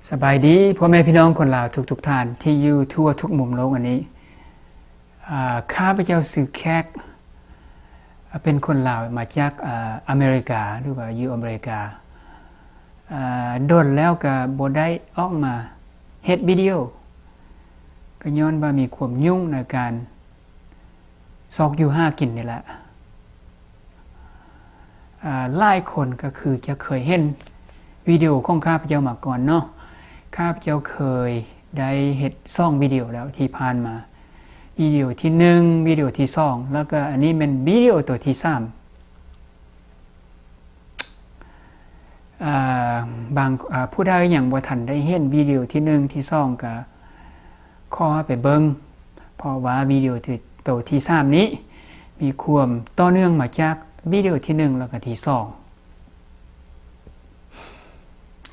ສະບາຍດີພໍ່ແມ່ພີ່ນ້ອງຄົນລາວທຸກໆທ່ານທີ່ຢູ່ທົ່ວທຸກມຸມໂລກອັນນີ້. ອາ ຂ້າພະເຈົ້າຊື່ແຂກ ເປັນຄົນລາວມາຈາກ ອາ ອາເມລິກາ ຫຼືວ່າຢູ່ອາເມລິກາ. ອາ ດົນແລ້ວກະບໍ່ໄດ້ອອກມາເຮັດວິດີໂອ ກະຍ້ອນວ່າມີຄວາມຫຍຸ້ງໃນການ ຊອກຢູ່ຫາກິນນີ້ແຫຼະ. ອາ ຫຼາຍຄົນກໍຄືຈະເຄີຍເຫັນວິດີໂອຂອງຂ້າພະເຈົ້າມາກ່ອນເນາະ. ຂ້າພະເຈົ້າເຄີຍໄດ້ເຮັດສອງວິດີໂອແລ້ວທີ່ຜ່ານມາ, ວິດີໂອທີໜຶ່ງ, ວິດີໂອທີສອງ ແລ້ວກໍອັນນີ້ແມ່ນວິດີໂອໂຕທີສາມ. ອາ ບາງ ອາ ຜູ້ໃດຍັງບໍ່ທັນໄດ້ເຫັນວິດີໂອທີໜຶ່ງ ທີສອງ ກໍຂໍໃຫ້ໄປເບິ່ງ, ເພາະວ່າວິດີໂອທີ່ ໂຕທີສາມນີ້ມີຄວາມຕໍ່ເນື່ອງມາຈາກວິດີໂອທີໜຶ່ງ ແລ້ວກໍທີສອງ.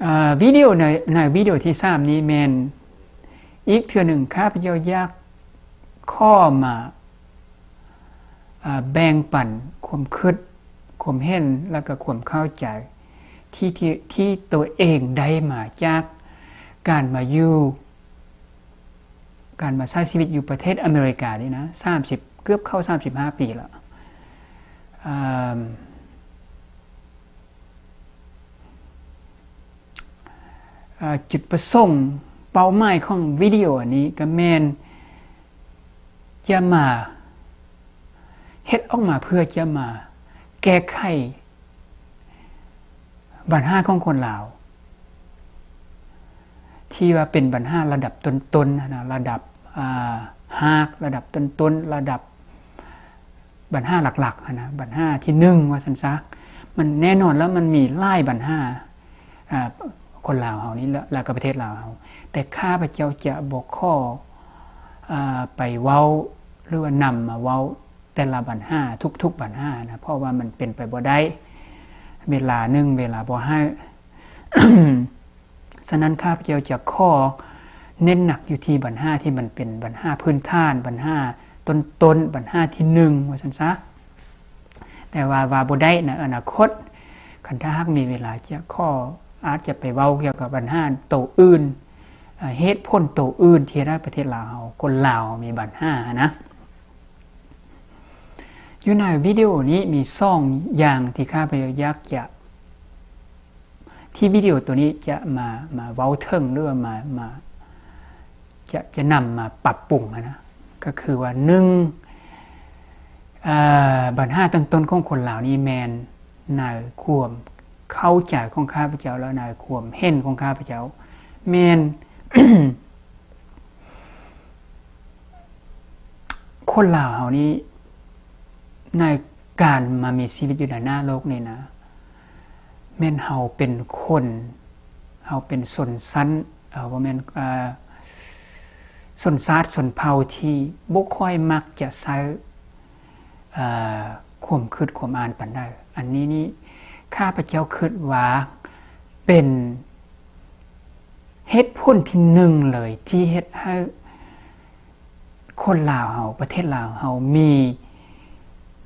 ອາ ວິດີໂອໃນ ໃນວິດີໂອທີສາມນີ້ແມ່ນອີກເທື່ອໜຶ່ງ ຂ້າພະເຈົ້າຢາກຂໍມາ ອາ ແບ່ງປັນຄວາມຄິດ ຄວາມເຫັນ ແລະກະຄວາມເຂົ້າໃຈ ທີ່ ທີ່ ທີ່ໂຕເອງໄດ້ມາຈາກການມາຢູ່ ການມາໃຊ້ຊີວິດຢູ່ປະເທດອາເມລິການີ້ນະ ສາມສິບ ເກືອບເຂົ້າສາມສິບຫ້າປີແລ້ວ. ອາ ອາ ຈຸດປະສົງເປົ້າໝາຍຂອງວິດີໂອອັນນີ້ກະແມ່ນຈະມາ ເຮັດອອກມາເພື່ອຈະມາແກ້ໄຂບັນຫາຂອງຄົນລາວ ທີ່ວ່າເປັນບັນຫາລະດັບຕົ້ນໆຫັ້ນນະ, ລະດັບ ອາ ຮາກ ລະດັບຕົ້ນໆ ລະດັບບັນຫາຫຼັກໆຫັ້ນນະ, ບັນຫາທີໜຶ່ງວ່າຊັ້ນຊະ. ມັນແນ່ນອນແລ້ວ ມັນມີຫຼາຍບັນຫາ ອາ ຄົນລາວເຮົານີ້ ແລະ ແລະກະປະເທດລາວເຮົາ, ແຕ່ຂ້າພະເຈົ້າຈະບໍ່ຂໍ ອາ ໄປເວົ້າ ຫຼືວ່ານຳມາເວົ້າແຕ່ລະບັນຫາ ທຸກໆບັນຫານະ, ເພາະວ່າມັນເປັນໄປບໍ່ໄດ້, ເວລາໜຶ່ງ ເວລາບໍ່ໃຫ້. ສະນັ້ນ ຂ້າພະເຈົ້າຈະຂໍເນັ້ນໜັກຢູ່ທີ່ບັນຫາທີ່ມັນເປັນບັນຫາພື້ນຖານ, ບັນຫາຕົ້ນໆ, ບັນຫາທີໜຶ່ງວ່າຊັ້ນຊະ. ແຕ່ວ່າ ວ່າບໍ່ໄດ້ໃນອະນາຄົດ, ຄັນຖ້າຫາກມີເວລາຈະຂໍ ອາດຈະໄປເວົ້າກ່ຽວກັບບັນຫາໂຕອື່ນ, ເຫດຜົນໂຕອື່ນທີ່ເຮັດໃຫ້ປະເທດລາວເຮົາ, ຄົນລາວເຮົາມີບັນຫານະ. ຢູ່ໃນວິດີໂອນີ້ມີສອງຢ່າງທີ່ຂ້າພະເຈົ້າຢາກຈະ ທີ່ວິດີໂອໂຕນີ້ຈະມາ ມາເວົ້າເຖິງ ຫຼືວ່າມາ ມາ ຈະ ຈະນຳມາປັບປຸງຫັ້ນນະ, ກໍຄືວ່າ ໜຶ່ງ ອາ ບັນຫາຕັ້ງຕົ້ນຂອງຄົນລາວນີ້ແມ່ນໃນຄວາມເຂົ້າໃຈຂອງຂ້າພະເຈົ້າ ແລະ ໃນຄວາມເຫັນຂອງຂ້າພະເຈົ້າ ແມ່ນ ຄົນລາວເຮົານີ້ ໃນການມາມີຊີວິດຢູ່ໃນໜ້າໂລກນີ້ນະ ແມ່ນເຮົາເປັນຄົນ ເຮົາເປັນຊົນຊັ້ນ ເອີ ບໍ່ແມ່ນ ເອີ ຊົນຊາດຊົນເຜົ່າທີ່ບໍ່ຄ່ອຍມັກຈະໃຊ້ ເອີ ຄວາມຄິດຄວາມອ່ານປານໃດ. ອັນນີ້ນີ້ ຂ້າພະເຈົ້າຄິດວ່າເປັນເຫດຜົນທີໜຶ່ງເລີຍ ທີ່ເຮັດໃຫ້ ຄົນລາວເຮົາ ປະເທດລາວເຮົາມີ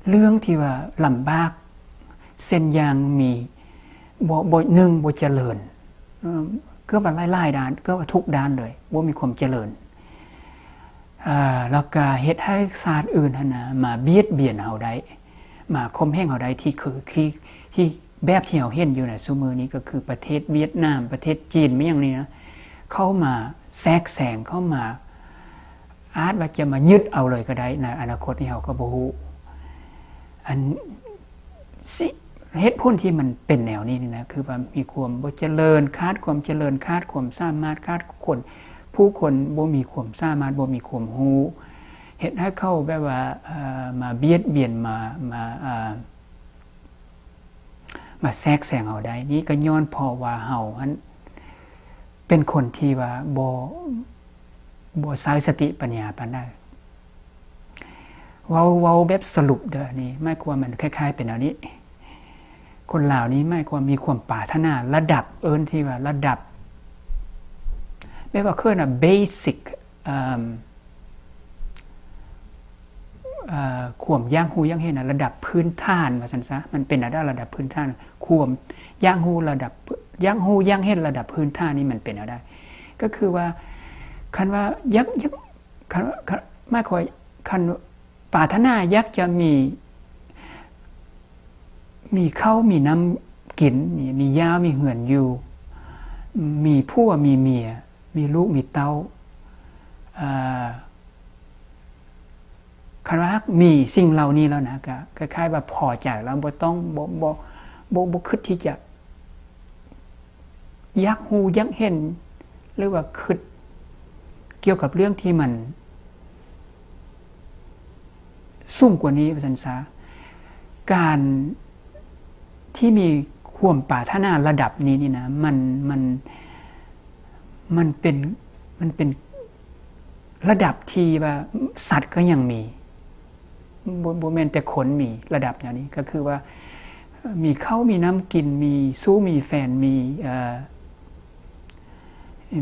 ເລື່ອງທີ່ວ່າລຳບາກ ເຊັ່ນຢ່າງມີ ບໍ່ ບໍ່ ໜຶ່ງ ບໍ່ຈະເລີນ ເອີ ເກືອບວ່າຫຼາຍໆດ້ານ ເກືອບວ່າທຸກດ້ານເລີຍ ບໍ່ມີຄວາມຈະເລີນ ເອີ ແລ້ວກະເຮັດໃຫ້ຊາດອື່ນຫັ້ນນະ ມາບຽດບຽນເຮົາໄດ້ ມາຂົ່ມເຫງເຮົາໄດ້ ທີ່ຄື ທີ່ ທີ່ແບບທີ່ເຮົາເຫັນຢູ່ໃນຊຸມື້ນີ້ ກໍຄືປະເທດຫວຽດນາມ ປະເທດຈີນ ແມ່ນຫຍັງນີ້ນະ ເຂົ້າມາແຊກແຊງ ເຂົ້າມາ ອາດວ່າຈະມາຍຶດເອົາເລີຍກໍໄດ້ ໃນອະນາຄົດນີ້ເຮົາກໍບໍ່ຮູ້. ອັນ ເຫດຜົນທີ່ມັນເປັນແນວນີ້ນີ້ນະ ຄືວ່າມີຄວາມບໍ່ຈະເລີນ ຂາດຄວາມຈະເລີນ ຂາດຄວາມສາມາດ ຂາດຄົນ ຜູ້ຄົນບໍ່ມີຄວາມສາມາດ ບໍ່ມີຄວາມຮູ້ ເຮັດໃຫ້ເຂົາແບບວ່າ ເອີ ມາບຽດບຽນ ມາ ມາ ເອີ ມາແຊກແຊງເຮົາໄດ້ ນີ້ກໍຍ້ອນເພາະວ່າເຮົາຫັ້ນເປັນຄົນທີ່ວ່າບໍ່ ບໍ່ໃຊ້ສະຕິປັນຍາປານໃດ. ເວົ້າ ເວົ້າແບບສະຫຼຸບເດີ້ ອັນນີ້ໝາຍຄວາມມັນຄ້າຍໆເປັນແນວນີ້ ຄົນລາວນີ້ໝາຍຄວາມມີຄວາມປາດຖະໜາລະດັບ ເອີ້ນທີ່ວ່າລະດັບ ແບບວ່າເອີ້ນວ່າ ເບສິກ ເອີ ເອີ ຄວາມຢາກຮູ້ຢາກເຫັນ ລະດັບພື້ນຖານວ່າຊັ້ນຊະ ມັນເປັນລະດັບ ລະດັບພື້ນຖານ ຄວາມຢາກຮູ້ລະດັບ ຢາກຮູ້ຢາກເຫັນລະດັບພື້ນຖານນີ້ມັນເປັນແນວໃດ. ກໍຄືວ່າ ຄັນວ່າຢາກ ຢາກ ຄັນ ຄັນ ໝາຍຄວາມວ່າ ຄັນປາດຖະໜາຢາກຈະມີ ມີເຂົ້າມີນ້ຳກິນນີ້ ມີຢາ ມີເຮືອນຢູ່ ມີຜົວມີເມຍ ມີລູກມີເຕົ້າ ເອີ ຄັນວ່າຫາກມີສິ່ງເຫຼົ່ານີ້ແລ້ວນະ ກະຄ້າຍໆວ່າພໍໃຈແລ້ວ ບໍ່ຕ້ອງ ບໍ່ ບໍ່ ບໍ່ ບໍ່ຄິດທີ່ຈະຢາກຮູ້ຢາກເຫັນ ຫຼືວ່າຄິດກ່ຽວກັບເລື່ອງທີ່ມັນສູງກວ່ານີ້ວ່າຊັ້ນຊະ. ການທີ່ມີຄວາມປາດຖະໜາລະດັບນີ້ນີ້ນະ ມັນ ມັນ ມັນເປັນ ມັນເປັນລະດັບທີ່ວ່າສັດກໍຍັງມີ ບໍ່ ບໍ່ແມ່ນແຕ່ຄົນມີລະດັບແນວນີ້ ກໍຄືວ່າມີເຂົ້າມີນ້ຳກິນ ມີຊູ້ມີແຟນ ມີ ເອີ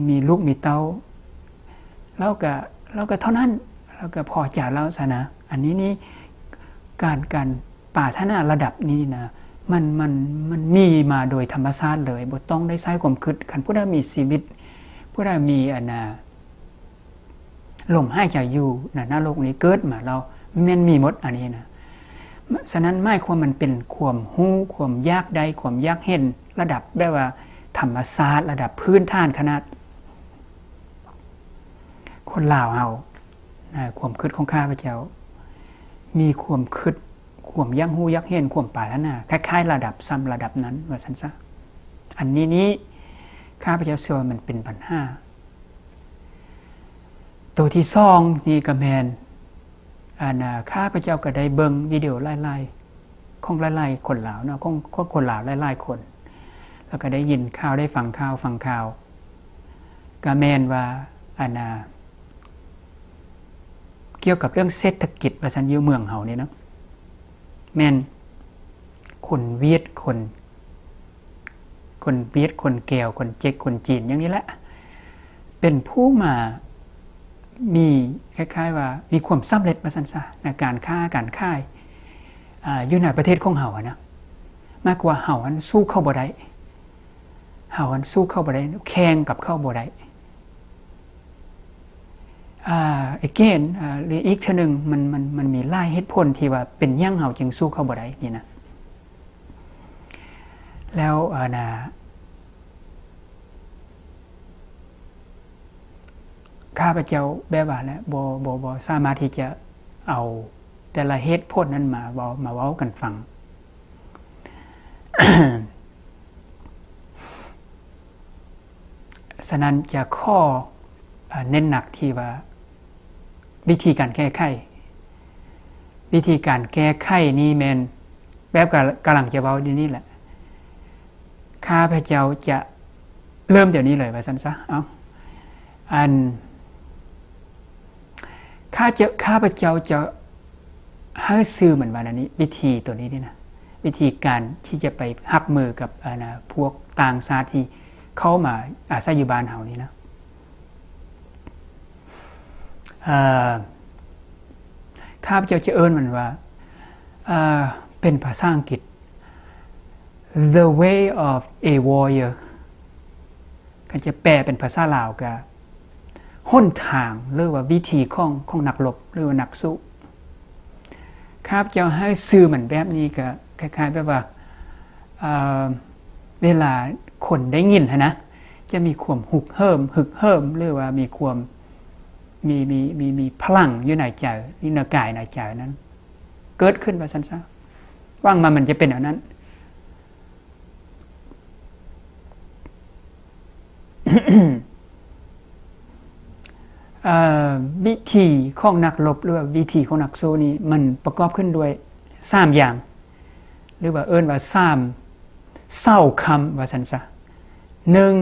ມີລູກມີເຕົ້າ ລາວກະ ລາວກະເທົ່ານັ້ນ ລາວກະພໍໃຈແລ້ວຊະນະ. ອັນນີ້ນີ້ ການ ການປາດຖະໜາລະດັບນີ້ນະ ມັນ ມັນ ມັນມີມາໂດຍທຳມະຊາດເລີຍ ບໍ່ຕ້ອງໄດ້ໃຊ້ຄວາມຄິດ. ຄັນຜູ້ໃດມີຊີວິດ ຜູ້ໃດມີ ອັນນາ ລົມຫາຍໃຈຢູ່ໃນ ນະໂລກນີ້ ເກີດມາແລ້ວແມ່ນມີໝົດອັນນີ້ນະ. ສະນັ້ນໝາຍຄວາມມັນເປັນຄວາມຮູ້ ຄວາມຢາກໄດ້ ຄວາມຢາກເຫັນ ລະດັບແບບວ່າທຳມະຊາດ ລະດັບພື້ນຖານຂະໜາດ ຄົນລາວເຮົານະ ຄວາມຄິດຂອງຂ້າພະເຈົ້າ ມີຄວາມຄິດ ຄວາມຢາກຮູ້ຢາກເຫັນ ຄວາມປາດຖະໜາ ຄ້າຍໆລະດັບສ່ຳລະດັບນັ້ນວ່າຊັ້ນຊະ. ອັນນີ້ນີ້ ຂ້າພະເຈົ້າເຊື່ອວ່າມັນເປັນບັນຫາ. ໂຕທີສອງນີ້ກໍແມ່ນ ອັນ ຂ້າພະເຈົ້າກໍໄດ້ເບິ່ງວິດີໂອຫຼາຍໆ ຂອງຫຼາຍໆຄົນລາວເນາະ ຂອງ ຂອງຄົນລາວຫຼາຍໆຄົນ ແລ້ວກໍໄດ້ຍິນຂ່າວ ໄດ້ຟັງຂ່າວ ຟັງຂ່າວ ກໍແມ່ນວ່າ ອັນ ກ່ຽວກັບເລື່ອງເສດຖະກິດວ່າຊັ້ນ ຢູ່ເມືອງເຮົານີ້ເນາະ ແມ່ນຄົນຫວຽດ ຄົນ ຄົນຫວຽດ ຄົນແກວ ຄົນເຈັກ ຄົນຈີນ ຢ່າງນີ້ແຫຼະ ເປັນຜູ້ມາມີ ຄ້າຍໆວ່າມີຄວາມສຳເລັດວ່າຊັ້ນຊະ ໃນການຄ້າການຂາຍ ອາ ຢູ່ໃນປະເທດຂອງເຮົາຫັ້ນນະ. ໝາຍຄວາມວ່າເຮົາຫັ້ນສູ້ເຂົາບໍ່ໄດ້ ເຮົາຫັ້ນສູ້ເຂົາບໍ່ໄດ້ ແຂ່ງກັບເຂົາບໍ່ໄດ້. ອາ again ອາ ຫຼືອີກເທື່ອໜຶ່ງ ມັນ ມັນ ມັນມີຫຼາຍເຫດຜົນທີ່ວ່າເປັນຫຍັງເຮົາຈຶ່ງສູ້ເຂົາບໍ່ໄດ້ນີ້ນະ. ແລ້ວ ອາ ນາ ຂ້າພະເຈົ້າແບບວ່າແຫຼະ ບໍ່ ບໍ່ ບໍ່ສາມາດທີ່ຈະເອົາແຕ່ລະເຫດຜົນນັ້ນມາເວົ້າ ມາເວົ້າກັນຟັງ. ສະນັ້ນຈະຂໍ ເນັ້ນໜັກທີ່ວ່າວິທີການແກ້ໄຂ ວິທີການແກ້ໄຂນີ້ແມ່ນແບບກະ ກຳລັງຈະເວົ້າຢູ່ນີ້ແຫຼະ ຂ້າພະເຈົ້າຈະເລີ່ມດຽວນີ້ເລີຍວ່າຊັ້ນຊະ. ເອົາ ອັນ ຂ້າຈະ ຂ້າພະເຈົ້າຈະໃຫ້ຊື່ມັນວ່ານັ້ນນີ້ ວິທີໂຕນີ້ນີ້ນະ ວິທີການທີ່ຈະໄປຮັບມືກັບ ອັນນາ ພວກຕ່າງຊາດທີ່ເຂົ້າມາອາໄສຢູ່ບ້ານເຮົານີ້ນະ ເອີ ຂ້າພະເຈົ້າຈະເອີ້ນມັນວ່າ ເອີ ເປັນພາສາອັງກິດ The Way of a Warrior ຄັນຈະແປເປັນພາສາລາວກະ ຫົນທາງ ຫຼືວ່າວິທີຂອງ ຂອງນັກລົບ ຫຼືວ່ານັກສູ້. ຂ້າພະເຈົ້າໃຫ້ຊື່ມັນແບບນີ້ກະຄ້າຍໆແບບວ່າ ເອີ ເວລາຄົນໄດ້ຍິນຫັ້ນນະ ຈະມີຄວາມຮຸກເຫີມ ຮຶກເຫີມ ຫຼືວ່າມີຄວາມ ມີ ມີ ມີ ມີພະລັງຢູ່ໃນໃຈ ຢູ່ໃນກາຍໃນໃຈນັ້ນເກີດຂຶ້ນວ່າຊັ້ນຊະ. ຫວັງວ່າມັນຈະເປັນແນວນັ້ນ. ເອີ ວິທີຂອງນັກລົບ ຫຼືວ່າວິທີຂອງນັກສູ້ນີ້ ມັນປະກອບຂຶ້ນດ້ວຍສາມຢ່າງ ຫຼືວ່າເອີ້ນວ່າສາມເສົາຄ້ຳວ່າຊັ້ນຊະ. ໜຶ່ງ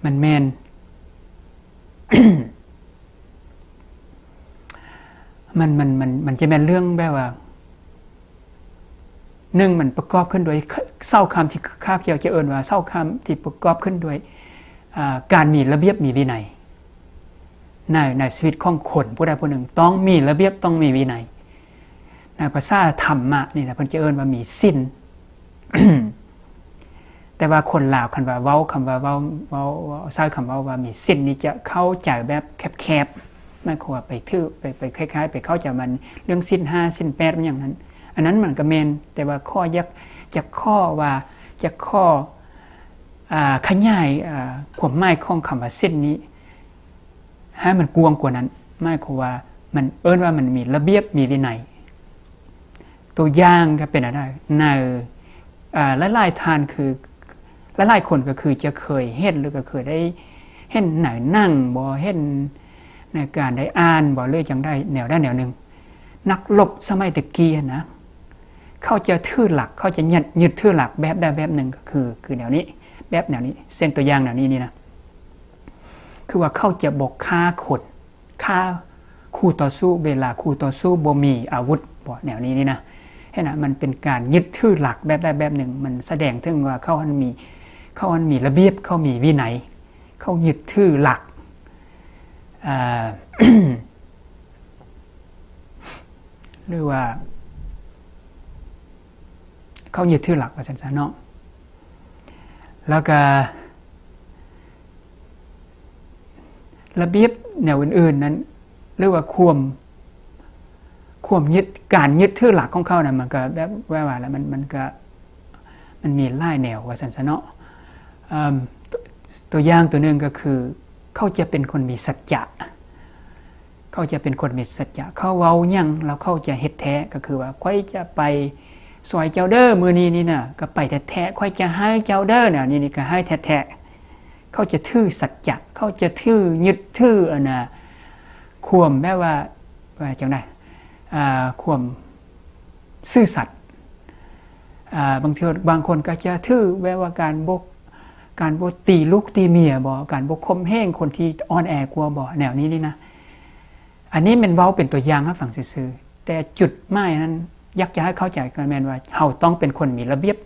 ມັນແມ່ນ ມັນ ມັນ ມັນ ມັນຈະແມ່ນເລື່ອງແບບວ່າ ໜຶ່ງ ມັນປະກອບຂຶ້ນດ້ວຍ ເສົາຄ້ຳທີ່ຂ້າພະເຈົ້າຈະເອີ້ນວ່າເສົາຄ້ຳທີ່ປະກອບຂຶ້ນດ້ວຍ ອາ ການມີລະບຽບມີວິໄນ ໃນ ໃນຊີວິດຂອງຄົນຜູ້ໃດຜູ້ໜຶ່ງ ຕ້ອງມີລະບຽບ ຕ້ອງມີວິໄນ. ໃນພາສາທຳມະນີ້ນະ ເພິ່ນຈະເອີ້ນວ່າມີສິນ. ແຕ່ວ່າຄົນລາວຄັນວ່າເວົ້າ ຄຳວ່າເວົ້າ ເວົ້າ ເວົ້າ ໃຊ້ຄຳເວົ້າວ່າມີສິນນີ້ ຈະເຂົ້າໃຈແບບແຄບໆ ໝາຍຄວາມວ່າໄປຖື ໄປ ໄປຄ້າຍໆ ໄປເຂົ້າໃຈມັນເລື່ອງສິນຫ້າ ສິນແປດ ຫຍັງນັ້ນ. ອັນນັ້ນມັນກໍແມ່ນ, ແຕ່ວ່າຂໍຢາກ ຈະຂໍວ່າ ຈະຂໍ ອ່າ ຂະຫຍາຍ ອ່າ ຄວາມໝາຍຂອງຄຳວ່າສິນນີ້ ໃຫ້ມັນກວ້າງກວ່ານັ້ນ, ໝາຍຄວາມວ່າມັນເອີ້ນວ່າມັນມີລະບຽບ ມີວິໄນ. ຕົວຢ່າງກໍເປັນອັນໃດ ໃນ ເອີ ຫຼາຍໆທ່ານຄື ຫຼາຍໆຄົນກໍຄືຈະເຄີຍເຫັນ ຫຼືກໍເຄີຍໄດ້ເຫັນໃນໜັງບໍ ເຫັນໃນການໄດ້ອ່ານບໍ ຫຼືຈັ່ງໃດແນວໃດແນວໜຶ່ງ. ນັກລົບສະໄໝແຕ່ກີ້ຫັ້ນນະ ເຂົາຈະຖືຫຼັກ ເຂົາຈະຍຶດ ຍຶດຖືຫຼັກແບບໃດແບບໜຶ່ງ ກໍຄື ຄືແນວນີ້ ແບບແນວນີ້ ເຊັ່ນຕົວຢ່າງແນວນີ້ນີ້ນະ ຄືວ່າເຂົາຈະບໍ່ຂ້າຄົນ ຂ້າຄູ່ຕໍ່ສູ້ ເວລາຄູ່ຕໍ່ສູ້ບໍ່ມີອາວຸດບໍ ແນວນີ້ນີ້ນະ. ເຫັນນະ ມັນເປັນການຍຶດຖືຫຼັກແບບໃດແບບໜຶ່ງ ມັນສະແດງເຖິງວ່າເຂົາຫັ້ນມີ ເຂົາຫັ້ນມີລະບຽບ ເຂົາມີວິໄນ ເຂົາຍຶດຖືຫຼັກ ອ່າ ຫຼືວ່າເຂົາຍຶດຖືຫຼັກວ່າຊັ້ນຊະເນາະ. ແລ້ວກະລະບຽບແນວອື່ນໆນັ້ນ ຫຼືວ່າຄວາມ ຄວາມຍຶດ ການຍຶດຖືຫຼັກຂອງເຂົານັ້ນ ມັນກະແບບ ແບບວ່າລະ ມັນ ມັນກະ ມັນມີຫຼາຍແນວວ່າຊັ້ນຊະເນາະ. ເອີ່ມ ຕົວ ຕົວຢ່າງຕົວໜຶ່ງກໍຄື ເຂົາຈະເປັນຄົນມີສັດຈະ ເຂົາຈະເປັນຄົນມີສັດຈະ ເຂົາເວົ້າຫຍັງແລ້ວເຂົາຈະເຮັດແທ້ ກໍຄືວ່າ ຂ້ອຍຈະໄປຊ່ອຍເຈົ້າເດີ ມື້ນີ້ນີ້ນະ ກໍໄປແທ້ໆ ຂ້ອຍຈະໃຫ້ເຈົ້າເດີ ແນວນີ້ນີ້ກໍໃຫ້ແທ້ໆ. ເຂົາຈະຖືສັດຈະ ເຂົາຈະຖື ຍຶດຖື ອັນນະ ຄວາມແບບວ່າ ວ່າຈັ່ງໃດ ອ່າ ຄວາມຊື່ສັດ. ອ່າ ບາງເທື່ອ ບາງຄົນກໍຈະຖືແບບວ່າການບໍ່ ການບໍ່ຕີລູກຕີເມຍບໍ ການບໍ່ຂົ່ມເຫງຄົນທີ່ອ່ອນແອກວ່າບໍ ແນວນີ້ນີ້ນະ. ອັນນີ້ແມ່ນເວົ້າເປັນຕົວຢ່າງໃຫ້ຟັງຊື່ໆ ແຕ່ຈຸດໝາຍນັ້ນ ຢາກຈະໃຫ້ເຂົ້າໃຈກໍແມ່ນວ່າ ເຮົາຕ້ອງເປັນຄົນມີລະບຽບ.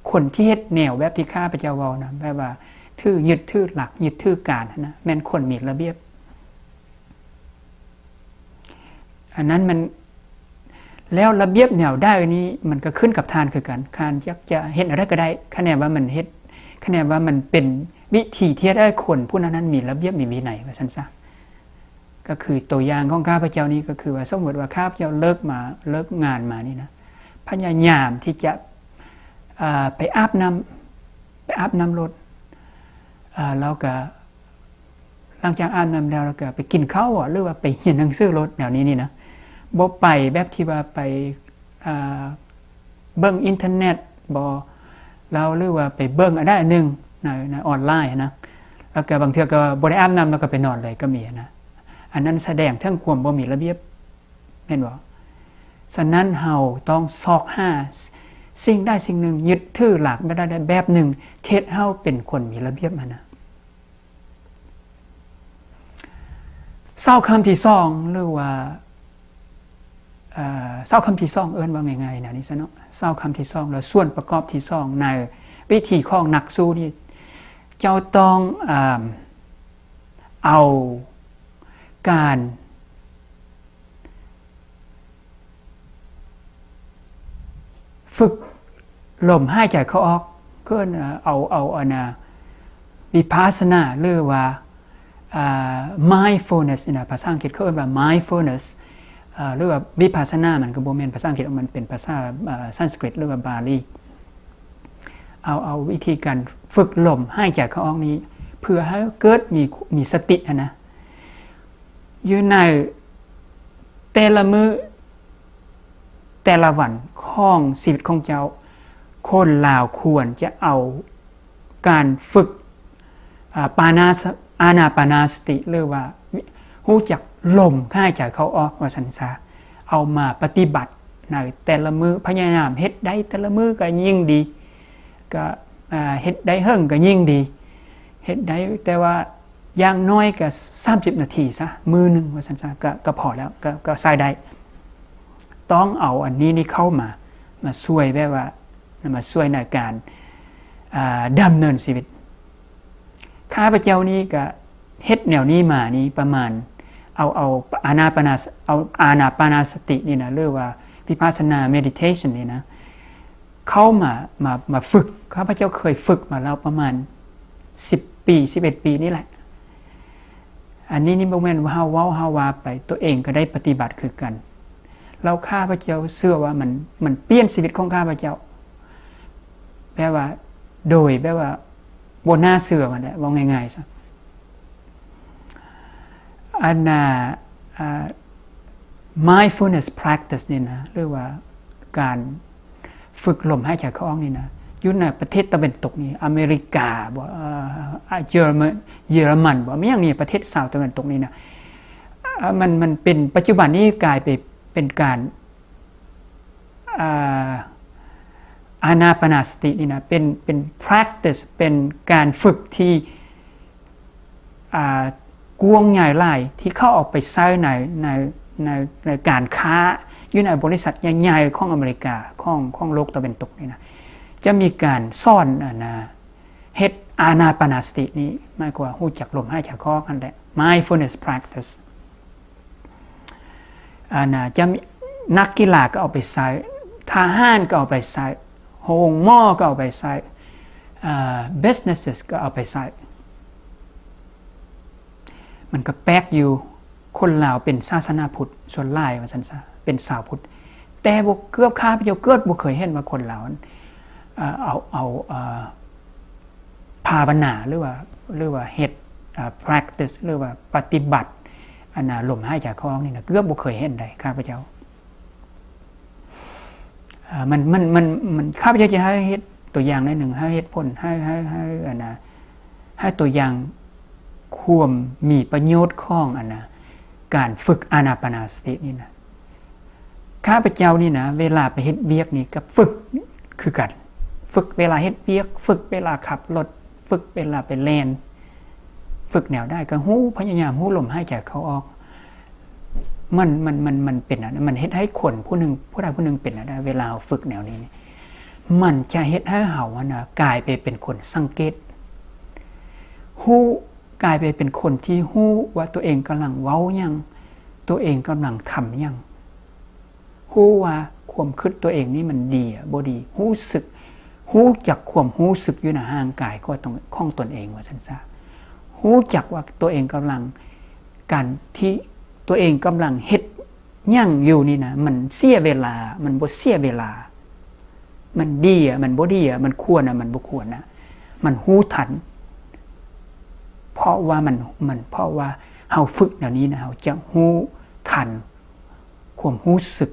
ຄົນທີ່ເຮັດແນວແບບທີ່ຂ້າພະເຈົ້າເວົ້ານະ ແບບວ່າຖື ຍຶດຖືຫຼັກ ຍຶດຖືການຫັ້ນນະ ແມ່ນຄົນມີລະບຽບ. ອັນນັ້ນມັນ ແລ້ວລະບຽບແນວໃດນີ້ ມັນກໍຂຶ້ນກັບທ່ານຄືກັນ. ທ່ານຢາກຈະເຮັດແນວໃດກໍໄດ້ ຄະແນນວ່າມັນເຮັດ ຄະແນນວ່າມັນເປັນວິທີທີ່ເຮັດໃຫ້ຄົນຜູ້ນັ້ນນັ້ນມີລະບຽບ ມີວິໄນ ວ່າຊັ້ນຊະ. ກໍຄືຕົວຢ່າງຂອງຂ້າພະເຈົ້ານີ້ ກໍຄືວ່າ ສົມມຸດວ່າຂ້າພະເຈົ້າເລີກມາ ເລີກງານມານີ້ນະ ພະຍາຍາມທີ່ຈະ ອ່າ ໄປອາບນ້ຳ ໄປອາບນ້ຳໂລດ ອ່າ ແລ້ວກໍ ຫຼັງຈາກອາບນ້ຳແລ້ວ ແລ້ວກໍໄປກິນເຂົ້າ ຫຼືວ່າໄປຮຽນໜັງສືໂລດ ແນວນີ້ນີ້ນະ. ບໍ່ໄປແບບທີ່ວ່າໄປ ອ່າ ເບິ່ງອິນເຕີເນັດບໍ ແລ້ວ ຫຼືວ່າໄປເບິ່ງອັນໃດອັນໜຶ່ງໃນ ໃນອອນລາຍນະ ແລ້ວກໍບາງເທື່ອກໍບໍ່ໄດ້ອາບນ້ຳ ແລ້ວກໍໄປນອນເລີຍກໍມີນະ. ອັນນັ້ນສະແດງເຖິງຄວາມບໍ່ມີລະບຽບ ແມ່ນບໍ່? ສະນັ້ນເຮົາຕ້ອງຊອກຫາສິ່ງໃດສິ່ງໜຶ່ງ ຍຶດຖືຫຼັກແບບໃດແບບໜຶ່ງ ເຮັດໃຫ້ເຮົາເປັນຄົນມີລະບຽບຫັ້ນນະ. ເສົາຄຳທີສອງ ຫຼືວ່າ ເອີ ເສົາຄຳທີສອງ ເອີ້ນວ່າງ່າຍໆແນວນີ້ຊະເນາະ ເສົາຄຳທີສອງ ແລ້ວສ່ວນປະກອບທີສອງໃນວິທີຂອງນັກສູ້ນີ້ ເຈົ້າຕ້ອງ ເອີ ເອົາການ ຝຶກລົມຫາຍໃຈເຂົ້າອອກ ເອີ້ນ ເອົາ ເອົາອັນນະ ວິປັດສະນາ ຫຼືວ່າ ອ່າ ໄມຟ໌ຟູນເນສ ນີ້ນະ ພາສາອັງກິດເຂົາເອີ້ນວ່າ ໄມຟ໌ຟູນເນສ ເອີ ຫຼືວ່າວິປັດສະນາ ມັນກໍບໍ່ແມ່ນພາສາອັງກິດ ມັນເປັນພາສາ ເອີ ສັນສະກຣິດ ຫຼືວ່າບາລີ. ເອົາ ເອົາວິທີການຝຶກລົມຫາຍໃຈເຂົ້າອອກນີ້ ເພື່ອໃຫ້ເກີດມີ ມີສະຕິຫັ້ນນະ. ຢູ່ໃນແຕ່ລະມື້ ແຕ່ລະວັນຂອງຊີວິດຂອງເຈົ້າ, ຄົນລາວຄວນຈະເອົາການຝຶກ ອາ ປານາສະ ອານາປານາສະຕິ ຫຼືວ່າຮູ້ຈັກລົມຫາຍໃຈເຂົ້າອອກວ່າຊັ້ນຊະ, ເອົາມາປະຕິບັດໃນແຕ່ລະມື້, ພະຍາຍາມເຮັດໄດ້ແຕ່ລະມື້ກໍຍິ່ງດີ, ກໍ ອາ ເຮັດໄດ້ເຫິງກໍຍິ່ງດີ, ເຮັດໄດ້ແຕ່ວ່າ ຢ່າງໜ້ອຍກໍສາມສິບນາທີຊະ ມື້ໜຶ່ງວ່າຊັ້ນຊະ ກໍ ກໍພໍແລ້ວ ກໍ ກໍໃຊ້ໄດ້. ຕ້ອງເອົາອັນນີ້ນີ້ເຂົ້າມາ ມາຊ່ວຍແບບວ່າ ມາຊ່ວຍໃນການ ອາ ດຳເນີນຊີວິດ. ຂ້າພະເຈົ້ານີ້ກໍເຮັດແນວນີ້ມານີ້ປະມານ ເອົາ ເອົາອານາປານາ ເອົາອານາປານາສະຕິນີ້ນະ ຫຼືວ່າວິປັດສະນາ ເມດິເທຊັນນີ້ນະ ເຂົ້າມາ ມາ ມາຝຶກ. ຂ້າພະເຈົ້າເຄີຍຝຶກມາແລ້ວປະມານສິບປີ ສິບເອັດປີນີ້ແຫຼະ. ອັນນີ້ນີ້ບໍ່ແມ່ນວ່າເຮົາເວົ້າເຮົາວ່າໄປ, ຕົວເອງກໍໄດ້ປະຕິບັດຄືກັນ. ແລ້ວຂ້າພະເຈົ້າເຊື່ອວ່າມັນ, ມັນປ່ຽນຊີວິດຂອງຂ້າພະເຈົ້າ ແບບວ່າ ໂດຍແບບວ່າບໍ່ໜ້າເຊື່ອຫັ້ນແຫຼະ, ເວົ້າງ່າຍໆຊະ. ອັນນ່າ ອາ mindfulness practice ນີ້ນະ ຫຼືວ່າການຝຶກລົມຫາຍໃຈເຂົ້າອອກນີ້ນະ ຢູ່ໃນປະເທດຕາເວັນຕົກນີ້ ອາເມລິກາບໍ ເອີ ເຢຍລະມັນ ເຢຍລະມັນບໍ ແມ່ນຫຍັງນີ້ ປະເທດຊາວຕາເວັນຕົກນີ້ນະ ອາ ມັນ ມັນເປັນ ປັດຈຸບັນນີ້ກາຍໄປເປັນການ ອາ ອານາປານາສະຕິນີ້ນະ ເປັນ ເປັນ practice ເປັນການຝຶກທີ່ ອາ ກວ້າງໃຫຍ່ຫຼາຍ ທີ່ເຂົາເອົາໄປໃຊ້ໃນ ໃນ ໃນ ໃນການຄ້າ ຢູ່ໃນບໍລິສັດໃຫຍ່ໆຂອງອາເມລິກາ ຂອງ ຂອງໂລກຕາເວັນຕົກນີ້ນະ ຈະມີການສອນ ອັນນະ ເຮັດອານາປານາສະຕິນີ້ ໝາຍຄວາມວ່າຮູ້ຈັກລົມຫາຍໃຈເຂົ້າອອກຫັ້ນແຫຼະ mindfulness practice. ອັນນະ ຈະມີ ນັກກິລາກໍເອົາໄປໃຊ້, ທະຫານກໍເອົາໄປໃຊ້, ໂຮງໝໍກໍເອົາໄປໃຊ້, ເອີ businesses ກໍເອົາໄປໃຊ້. ມັນກໍແປກຢູ່, ຄົນລາວເປັນສາສະໜາພຸດສ່ວນຫຼາຍວ່າຊັ້ນຊະ, ເປັນຊາວພຸດ, ແຕ່ບໍ່ ເກືອບ ຂ້າພະເຈົ້າເກີດບໍ່ເຄີຍເຫັນວ່າຄົນລາວ ເອີ ເອົາ ເອົາ ເອີ ພາວະນາ ຫຼືວ່າ ຫຼືວ່າເຮັດ practice ຫຼືວ່າປະຕິບັດ ອັນນະ ລົມຫາຍໃຈເຂົ້າອອກນີ້ນະ ເກືອບບໍ່ເຄີຍເຫັນໃດ ຂ້າພະເຈົ້າ. ມັນ ມັນ ມັນ ມັນ ຂ້າພະເຈົ້າຈະໃຫ້ເຮັດຕົວຢ່າງໜ້ອຍໜຶ່ງ ໃຫ້ເຫດຜົນ ໃຫ້ ໃຫ້ ໃຫ້ ອັນນະ ໃຫ້ຕົວຢ່າງຄວາມມີປະໂຫຍດຂອງ ອັນນະ ການຝຶກອານາປານາສະຕິນີ້ນະ. ຂ້າພະເຈົ້ານີ້ນະ ເວລາໄປເຮັດວຽກນີ້ກໍຝຶກຄືກັນ, ຝຶກເວລາເຮັດວຽກ, ຝຶກເວລາຂັບລົດ, ຝຶກເວລາໄປແລ່ນ, ຝຶກແນວໃດກໍຮູ້ ພະຍາຍາມຮູ້ລົມຫາຍໃຈເຂົ້າອອກ. ມັນ ມັນ ມັນ ມັນເປັນອັນ ມັນເຮັດໃຫ້ຄົນຜູ້ໜຶ່ງ ຜູ້ໃດຜູ້ໜຶ່ງເປັນອັນ ເວລາເຮົາຝຶກແນວນີ້ນີ້ ມັນຈະເຮັດໃຫ້ເຮົາຫັ້ນນະ ກາຍໄປເປັນຄົນສັງເກດ ຮູ້ ກາຍໄປເປັນຄົນທີ່ຮູ້ວ່າຕົວເອງກຳລັງເວົ້າຫຍັງ, ຕົວເອງກຳລັງທຳຫຍັງ, ຮູ້ວ່າຄວາມຄິດຕົວເອງນີ້ມັນດີ ບໍ່ດີ, ຮູ້ສຶກ, ຮູ້ຈັກຄວາມຮູ້ສຶກຢູ່ໃນຮ່າງກາຍຂອງຕົນ ຂອງຕົນເອງວ່າຊັ້ນຊະ, ຮູ້ຈັກວ່າຕົວເອງກຳລັງ ການທີ່ຕົວເອງກຳລັງເຮັດຫຍັງຢູ່ນີ້ນະ ມັນເສຍເວລາ ມັນບໍ່ເສຍເວລາ, ມັນດີອະ ມັນບໍ່ດີອະ, ມັນຄວນອະ ມັນບໍ່ຄວນອະ, ມັນຮູ້ທັນ. ເພາະວ່າມັນ ມັນ ເພາະວ່າເຮົາຝຶກແນວນີ້ນະ ເຮົາຈະຮູ້ທັນຄວາມຮູ້ສຶກ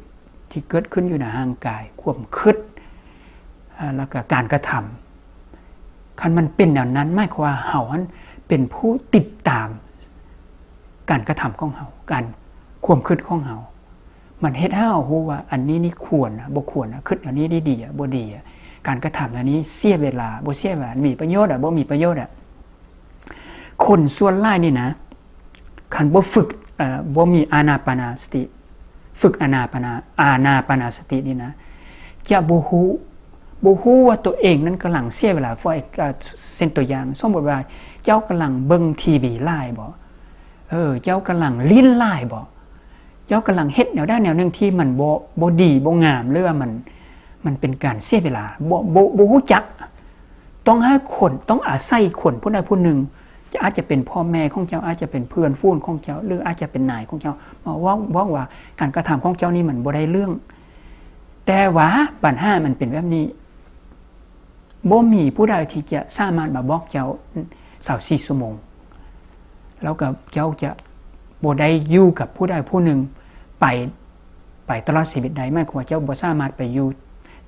ທີ່ເກີດຂຶ້ນຢູ່ໃນຮ່າງກາຍ, ຄວາມຄິດ ອາ ແລ້ວກໍການກະທຳ. ຄັນມັນເປັນແນວນັ້ນ ໝາຍຄວາມວ່າເຮົາຫັ້ນເປັນຜູ້ຕິດຕາມການກະທຳຂອງເຮົາ, ການ ຄວາມຄິດຂອງເຮົາ. ມັນເຮັດໃຫ້ເຮົາຮູ້ວ່າອັນນີ້ນີ້ຄວນນະ ບໍ່ຄວນນະ, ຄິດແນວນີ້ນີ້ດີອະ ບໍ່ດີອະ, ການກະທຳແນວນີ້ເສຍເວລາ ບໍ່ເສຍເວລາ, ມີປະໂຫຍດອະ ບໍ່ມີປະໂຫຍດອະ. ຄົນສ່ວນຫຼາຍນີ້ນະ ຄັນບໍ່ຝຶກ ເອີ ບໍ່ມີອານາປານາສະຕິ ຝຶກອານາປານາ ອານາປານາສະຕິນີ້ນະ ຈະບໍ່ຮູ້ ບໍ່ຮູ້ວ່າຕົວເອງນັ້ນກຳລັງເສຍເວລາ. ເຊັ່ນຕົວຢ່າງ ສົມມຸດວ່າເຈົ້າກຳລັງເບິ່ງທີວີຫຼາຍບໍ? ເອີ ເຈົ້າກຳລັງຫຼິ້ນຫຼາຍບໍ? ເຈົ້າກຳລັງເຮັດແນວໃດແນວໜຶ່ງທີ່ມັນບໍ່ ບໍ່ດີ ບໍ່ງາມ ຫຼືວ່າມັນ ມັນເປັນການເສຍເວລາ ບໍ່ ບໍ່ ບໍ່ຮູ້ຈັກ. ຕ້ອງໃຫ້ຄົນ ຕ້ອງອາໄສຄົນຜູ້ໃດຜູ້ໜຶ່ງ ຈະ ອາດຈະເປັນພໍ່ແມ່ຂອງເຈົ້າ, ອາດຈະເປັນເພື່ອນຝູງຂອງເຈົ້າ ຫຼືອາດຈະເປັນນາຍຂອງເຈົ້າ ມາເວົ້າ ບອກວ່າການກະທຳຂອງເຈົ້ານີ້ມັນບໍ່ໄດ້ເລື່ອງ. ແຕ່ວ່າບັນຫາມັນເປັນແບບນີ້, ບໍ່ມີຜູ້ໃດທີ່ຈະສາມາດມາບອກເຈົ້າຊາວສີ່ຊົ່ວໂມງ ແລ້ວກໍເຈົ້າຈະບໍ່ໄດ້ຢູ່ກັບຜູ້ໃດຜູ້ໜຶ່ງໄປ ໄປຕະຫຼອດຊີວິດໄດ້. ໝາຍຄວາມວ່າເຈົ້າບໍ່ສາມາດໄປຢູ່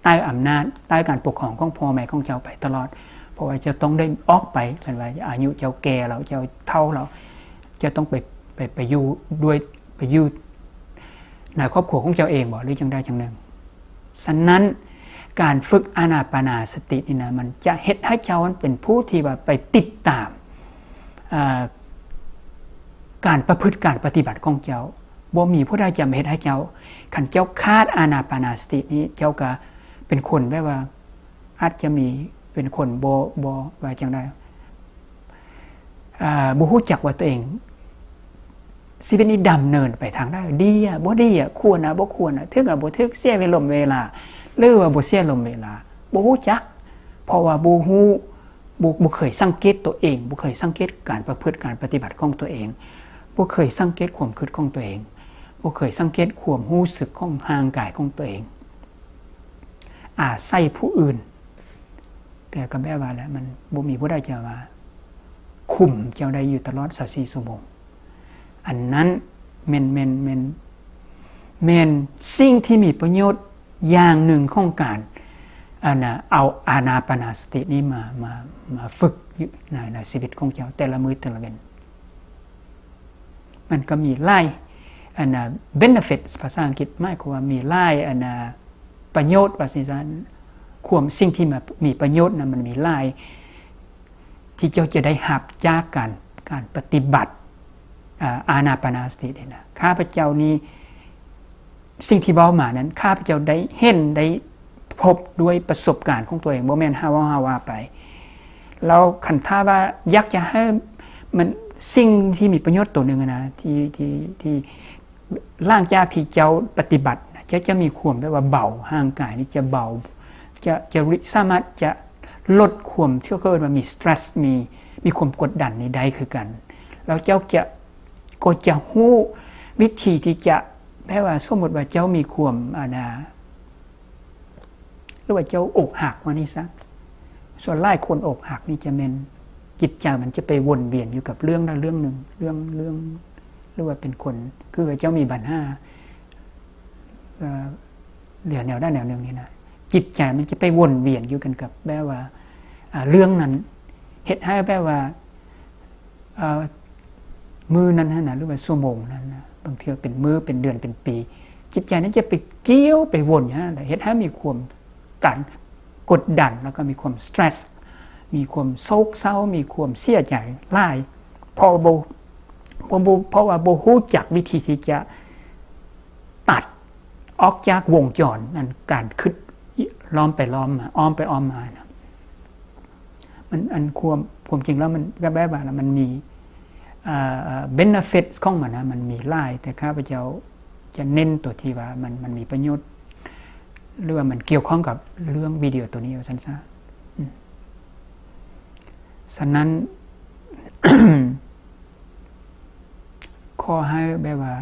ໃຕ້ອຳນາດ ໃຕ້ການປົກຄອງຂອງພໍ່ແມ່ຂອງເຈົ້າໄປຕະຫຼອດ, ເພາະວ່າເຈົ້າຕ້ອງໄດ້ອອກໄປ. ຄັນວ່າອາຍຸເຈົ້າແກ່ແລ້ວ ເຈົ້າເຖົ້າແລ້ວ ເຈົ້າຕ້ອງໄປ ໄປ ໄປຢູ່ດ້ວຍ ໄປຢູ່ໃນຄອບຄົວຂອງເຈົ້າເອງບໍ ຫຼືຈັ່ງໃດຈັ່ງໜຶ່ງ. ສະນັ້ນ ການຝຶກອານາປານາສະຕິນີ້ນະ ມັນຈະເຮັດໃຫ້ເຈົ້າເປັນຜູ້ທີ່ວ່າໄປຕິດຕາມ ເອີ ການປະພຶດ ການປະຕິບັດຂອງເຈົ້າ. ບໍ່ມີຜູ້ໃດຈະມາເຮັດໃຫ້ເຈົ້າ. ຄັນເຈົ້າຂາດອານາປານາສະຕິນີ້ ເຈົ້າກໍເປັນຄົນແບບວ່າ ອາດຈະມີ ເປັນຄົນບໍ່ ບໍ່ ວ່າຈັ່ງໃດ ເອີ ບໍ່ຮູ້ຈັກວ່າຕົວເອງ ຊີວິດນີ້ດຳເນີນໄປທາງໃດ ດີອະ ບໍ່ດີອະ ຄວນອະ ບໍ່ຄວນອະ ຖືກອະ ບໍ່ຖືກ ເສຍເວລົມເວລາ ຫຼືວ່າບໍ່ເສຍລົມເວລາ. ບໍ່ຮູ້ຈັກ ເພາະວ່າບໍ່ຮູ້ ບໍ່ ບໍ່ເຄີຍສັງເກດຕົວເອງ ບໍ່ເຄີຍສັງເກດການປະພຶດ ການປະຕິບັດຂອງຕົວເອງ ບໍ່ເຄີຍສັງເກດຄວາມຄິດຂອງຕົວເອງ ບໍ່ເຄີຍສັງເກດຄວາມຮູ້ສຶກຂອງຮ່າງກາຍຂອງຕົວເອງ ອາໄສຜູ້ອື່ນ ແຕ່ກໍແບບວ່າແຫຼະ ມັນບໍ່ມີຜູ້ໃດຈະວ່າຄຸມເຈົ້າໄດ້ຢູ່ຕະຫຼອດຊາວສີ່ຊົ່ວໂມງ. ອັນນັ້ນແມ່ນ ແມ່ນ ແມ່ນ ແມ່ນສິ່ງທີ່ມີປະໂຫຍດຢ່າງໜຶ່ງຂອງການ ອັນນ່າ ເອົາອານາປານາສະຕິນີ້ມາ ມາ ມາຝຶກຢູ່ໃນ ໃນຊີວິດຂອງເຈົ້າແຕ່ລະມື້ແຕ່ລະວັນ. ມັນກໍມີຫຼາຍ ອັນນ່າ benefits ພາສາອັງກິດ ໝາຍຄວາມວ່າມີຫຼາຍ ອັນນ່າ ປະໂຫຍດ ວ່າຊັ້ນຊະ ຄວາມ ສິ່ງທີ່ມາ ມີປະໂຫຍດນະ ມັນມີຫຼາຍ ທີ່ເຈົ້າຈະໄດ້ຮັບຈາກການ ການປະຕິບັດ ອາ ອານາປານາສະຕິນີ້ນະ. ຂ້າພະເຈົ້ານີ້ ສິ່ງທີ່ເວົ້າມານັ້ນ ຂ້າພະເຈົ້າໄດ້ເຫັນ ໄດ້ພົບດ້ວຍປະສົບການຂອງຕົວເອງ ບໍ່ແມ່ນເຮົາເວົ້າ ເຮົາວ່າໄປ. ແລ້ວຄັນຖ້າວ່າຢາກຈະໃຫ້ມັນ ສິ່ງທີ່ມີປະໂຫຍດຕົວໜຶ່ງນະ ທີ່ ທີ່ ທີ່ ຫຼັງຈາກທີ່ເຈົ້າປະຕິບັດນະ ເຈົ້າຈະມີຄວາມແບບວ່າເບົາ ຮ່າງກາຍນີ້ຈະເບົາ ຈະ ຈະ ສາມາດຈະລົດຄວາມ ທີ່ເຂົາເອີ້ນວ່າມີ stress ມີ ມີຄວາມກົດດັນນີ້ໄດ້ຄືກັນ. ແລ້ວເຈົ້າຈະ ກໍຈະຮູ້ວິທີທີ່ຈະ ແບບວ່າສົມມຸດວ່າເຈົ້າມີຄວາມ ອັນນ່າ ຫຼືວ່າເຈົ້າອົກຫັກວ່ານີ້ຊະ. ສ່ວນຫຼາຍຄົນອົກຫັກນີ້ຈະແມ່ນຈິດໃຈມັນຈະໄປວົນວຽນຢູ່ກັບເລື່ອງນັ້ນເລື່ອງໜຶ່ງ ເລື່ອງ ເລື່ອງ ຫຼືວ່າເປັນຄົນ ຄືວ່າເຈົ້າມີບັນຫາ ເອີ ເລື່ອງແນວໃດແນວໜຶ່ງນີ້ນະ ຈິດໃຈມັນຈະໄປວົນວຽນຢູ່ກັນກັບແບບວ່າ ອາ ເລື່ອງນັ້ນ ເຮັດໃຫ້ແບບວ່າ ເອີ ມື້ນັ້ນຫັ້ນນະ ຫຼືວ່າຊົ່ວໂມງນັ້ນນະ ບາງເທື່ອເປັນມື້ ເປັນເດືອນ ເປັນປີ ຈິດໃຈນັ້ນຈະໄປກ່ຽວໄປວົນຢູ່ຫັ້ນແຫຼະ ເຮັດໃຫ້ມີຄວາມ ການກົດດັນ ແລ້ວກໍມີຄວາມ stress ມີຄວາມໂສກເສົ້າ ມີຄວາມເສຍໃຈຫຼາຍ ເພາະບໍ່ ເພາະບໍ່ ເພາະວ່າບໍ່ຮູ້ຈັກວິທີທີ່ຈະຕັດອອກຈາກວົງຈອນ ອັນ ການຄິດລ້ອມໄປລ້ອມມາ ອ້ອມໄປອ້ອມມານະ. ມັນ ອັນ ຄວາມ ຄວາມຈິງແລ້ວມັນກໍແບບວ່າມັນມີ ເອີ benefits ຂອງມັນນະ ມັນມີຫຼາຍ ແຕ່ຂ້າພະເຈົ້າຈະເນັ້ນຕົວທີ່ວ່າມັນ ມັນມີປະໂຫຍດ ຫຼືວ່າມັນກ່ຽວຂ້ອງກັບເລື່ອງວິດີໂອຕົວນີ້ວ່າຊັ້ນຊະ. ອືມ ສະນັ້ນ ຂໍໃຫ້ແບບວ່າ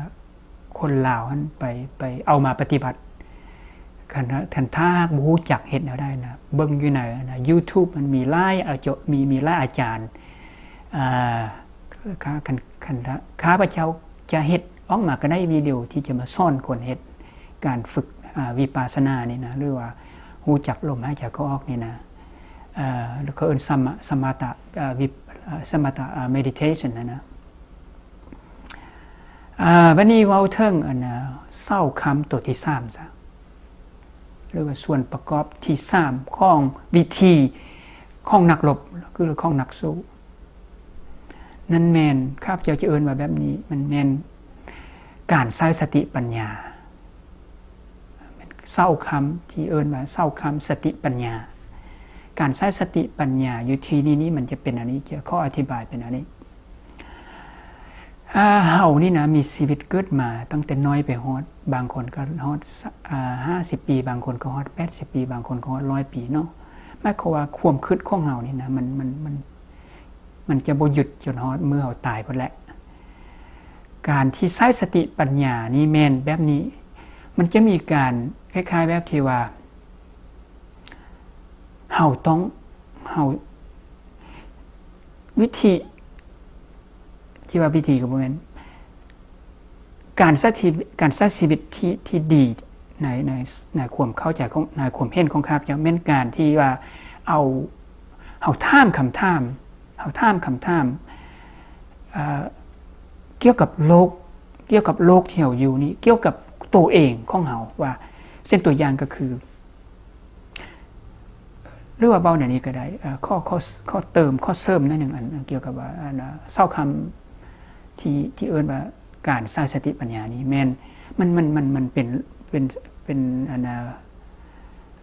ຄົນລາວຫັ້ນໄປ ໄປເອົາມາປະຕິບັດ. ຄັນ ຄັນຖ້າຫາກບໍ່ຮູ້ຈັກເຮັດແນວໃດນະ ເບິ່ງຢູ່ໃນ ອັນນ່າ YouTube ມັນມີຫຼາຍ ອາ ມີ ມີຫຼາຍອາຈານ ອ່າ ຂ້າ ຄັນ ຄັນ ຂ້າພະເຈົ້າຈະເຮັດອອກມາກໍໄດ້ ວິດີໂອທີ່ຈະມາສອນຄົນເຮັດການຝຶກ ອ່າ ວິປັດສະນານີ້ນະ ຫຼືວ່າຮູ້ຈັກລົມຫາຍໃຈເຂົ້າອອກນີ້ນະ ເອີ ເຂົາເອີ້ນສະມະ ສະມະຕະ ເອີ ວິ ເອີ ສະມະຕະ ເອີ meditation ຫັ້ນນະ. ອ່າ ບັດນີ້ເວົ້າເຖິງ ອັນນ່າ ເສົາຄ້ຳຕົວທີສາມຊະ ຫຼືວ່າສ່ວນປະກອບທີສາມຂອງວິທີຂອງນັກລົບ ຄືຂອງນັກສູ້ ນັ້ນແມ່ນ ຂ້າພະເຈົ້າຈະເອີ້ນວ່າແບບນີ້ ມັນແມ່ນການໃຊ້ສະຕິປັນຍາ. ເສົາຄ້ຳທີ່ເອີ້ນວ່າເສົາຄ້ຳສະຕິປັນຍາ. ການໃຊ້ສະຕິປັນຍາຢູ່ທີ່ນີ້ນີ້ ມັນຈະເປັນອັນນີ້ ຈະຂໍອະທິບາຍເປັນອັນນີ້. ເຮົານີ້ນະ ມີຊີວິດເກີດມາຕັ້ງແຕ່ນ້ອຍໄປຮອດ ບາງຄົນກໍຮອດ ຫ້າສິບປີ ບາງຄົນກໍຮອດ ແປດສິບປີ ບາງຄົນກໍຮອດ ຮ້ອຍປີເນາະ. ໝາຍຄວາມວ່າຄວາມຄິດຂອງເຮົານີ້ນະ ມັນ ມັນ ມັນ ມັນຈະບໍ່ຢຸດຈົນຮອດມື້ເຮົາຕາຍພຸ້ນແຫຼະ. ການທີ່ໃຊ້ສະຕິປັນຍານີ້ແມ່ນແບບນີ້ ມັນຈະມີການຄ້າຍໆແບບທີ່ວ່າ ເຮົາຕ້ອງ ເຮົາ ວິທີ ທີ່ວ່າວິທີກໍບໍ່ແມ່ນ ການໃຊ້ຊີ ການໃຊ້ຊີວິດທີ່ ທີ່ດີໃນ ໃນ ໃນຄວາມເຂົ້າໃຈຂອງ ໃນຄວາມເຫັນຂອງຂ້າພະເຈົ້າ ແມ່ນການທີ່ວ່າເອົາ ເຮົາຖາມຄຳຖາມ ເຮົາຖາມຄຳຖາມ ເອີ ກ່ຽວກັບໂລກ ກ່ຽວກັບໂລກທີ່ເຮົາຢູ່ນີ້ ກ່ຽວກັບໂຕເອງຂອງເຮົາ ວ່າ ເຊັ່ນຕົວຢ່າງກໍຄື ຫຼືວ່າເວົ້າແນວນີ້ກໍໄດ້ ເອີ ຂໍ ຂໍ ຂໍເຕີມ ຂໍເສີມໜ້ອຍໜຶ່ງ ອັນ ອັນກ່ຽວກັບວ່າ ອັນ ເສົາຄ້ຳທີ່ ທີ່ເອີ້ນວ່າການໃຊ້ສະຕິປັນຍານີ້ ແມ່ນ ມັນ ມັນ ມັນ ມັນເປັນ ເປັນ ເປັນ ອັນ ເ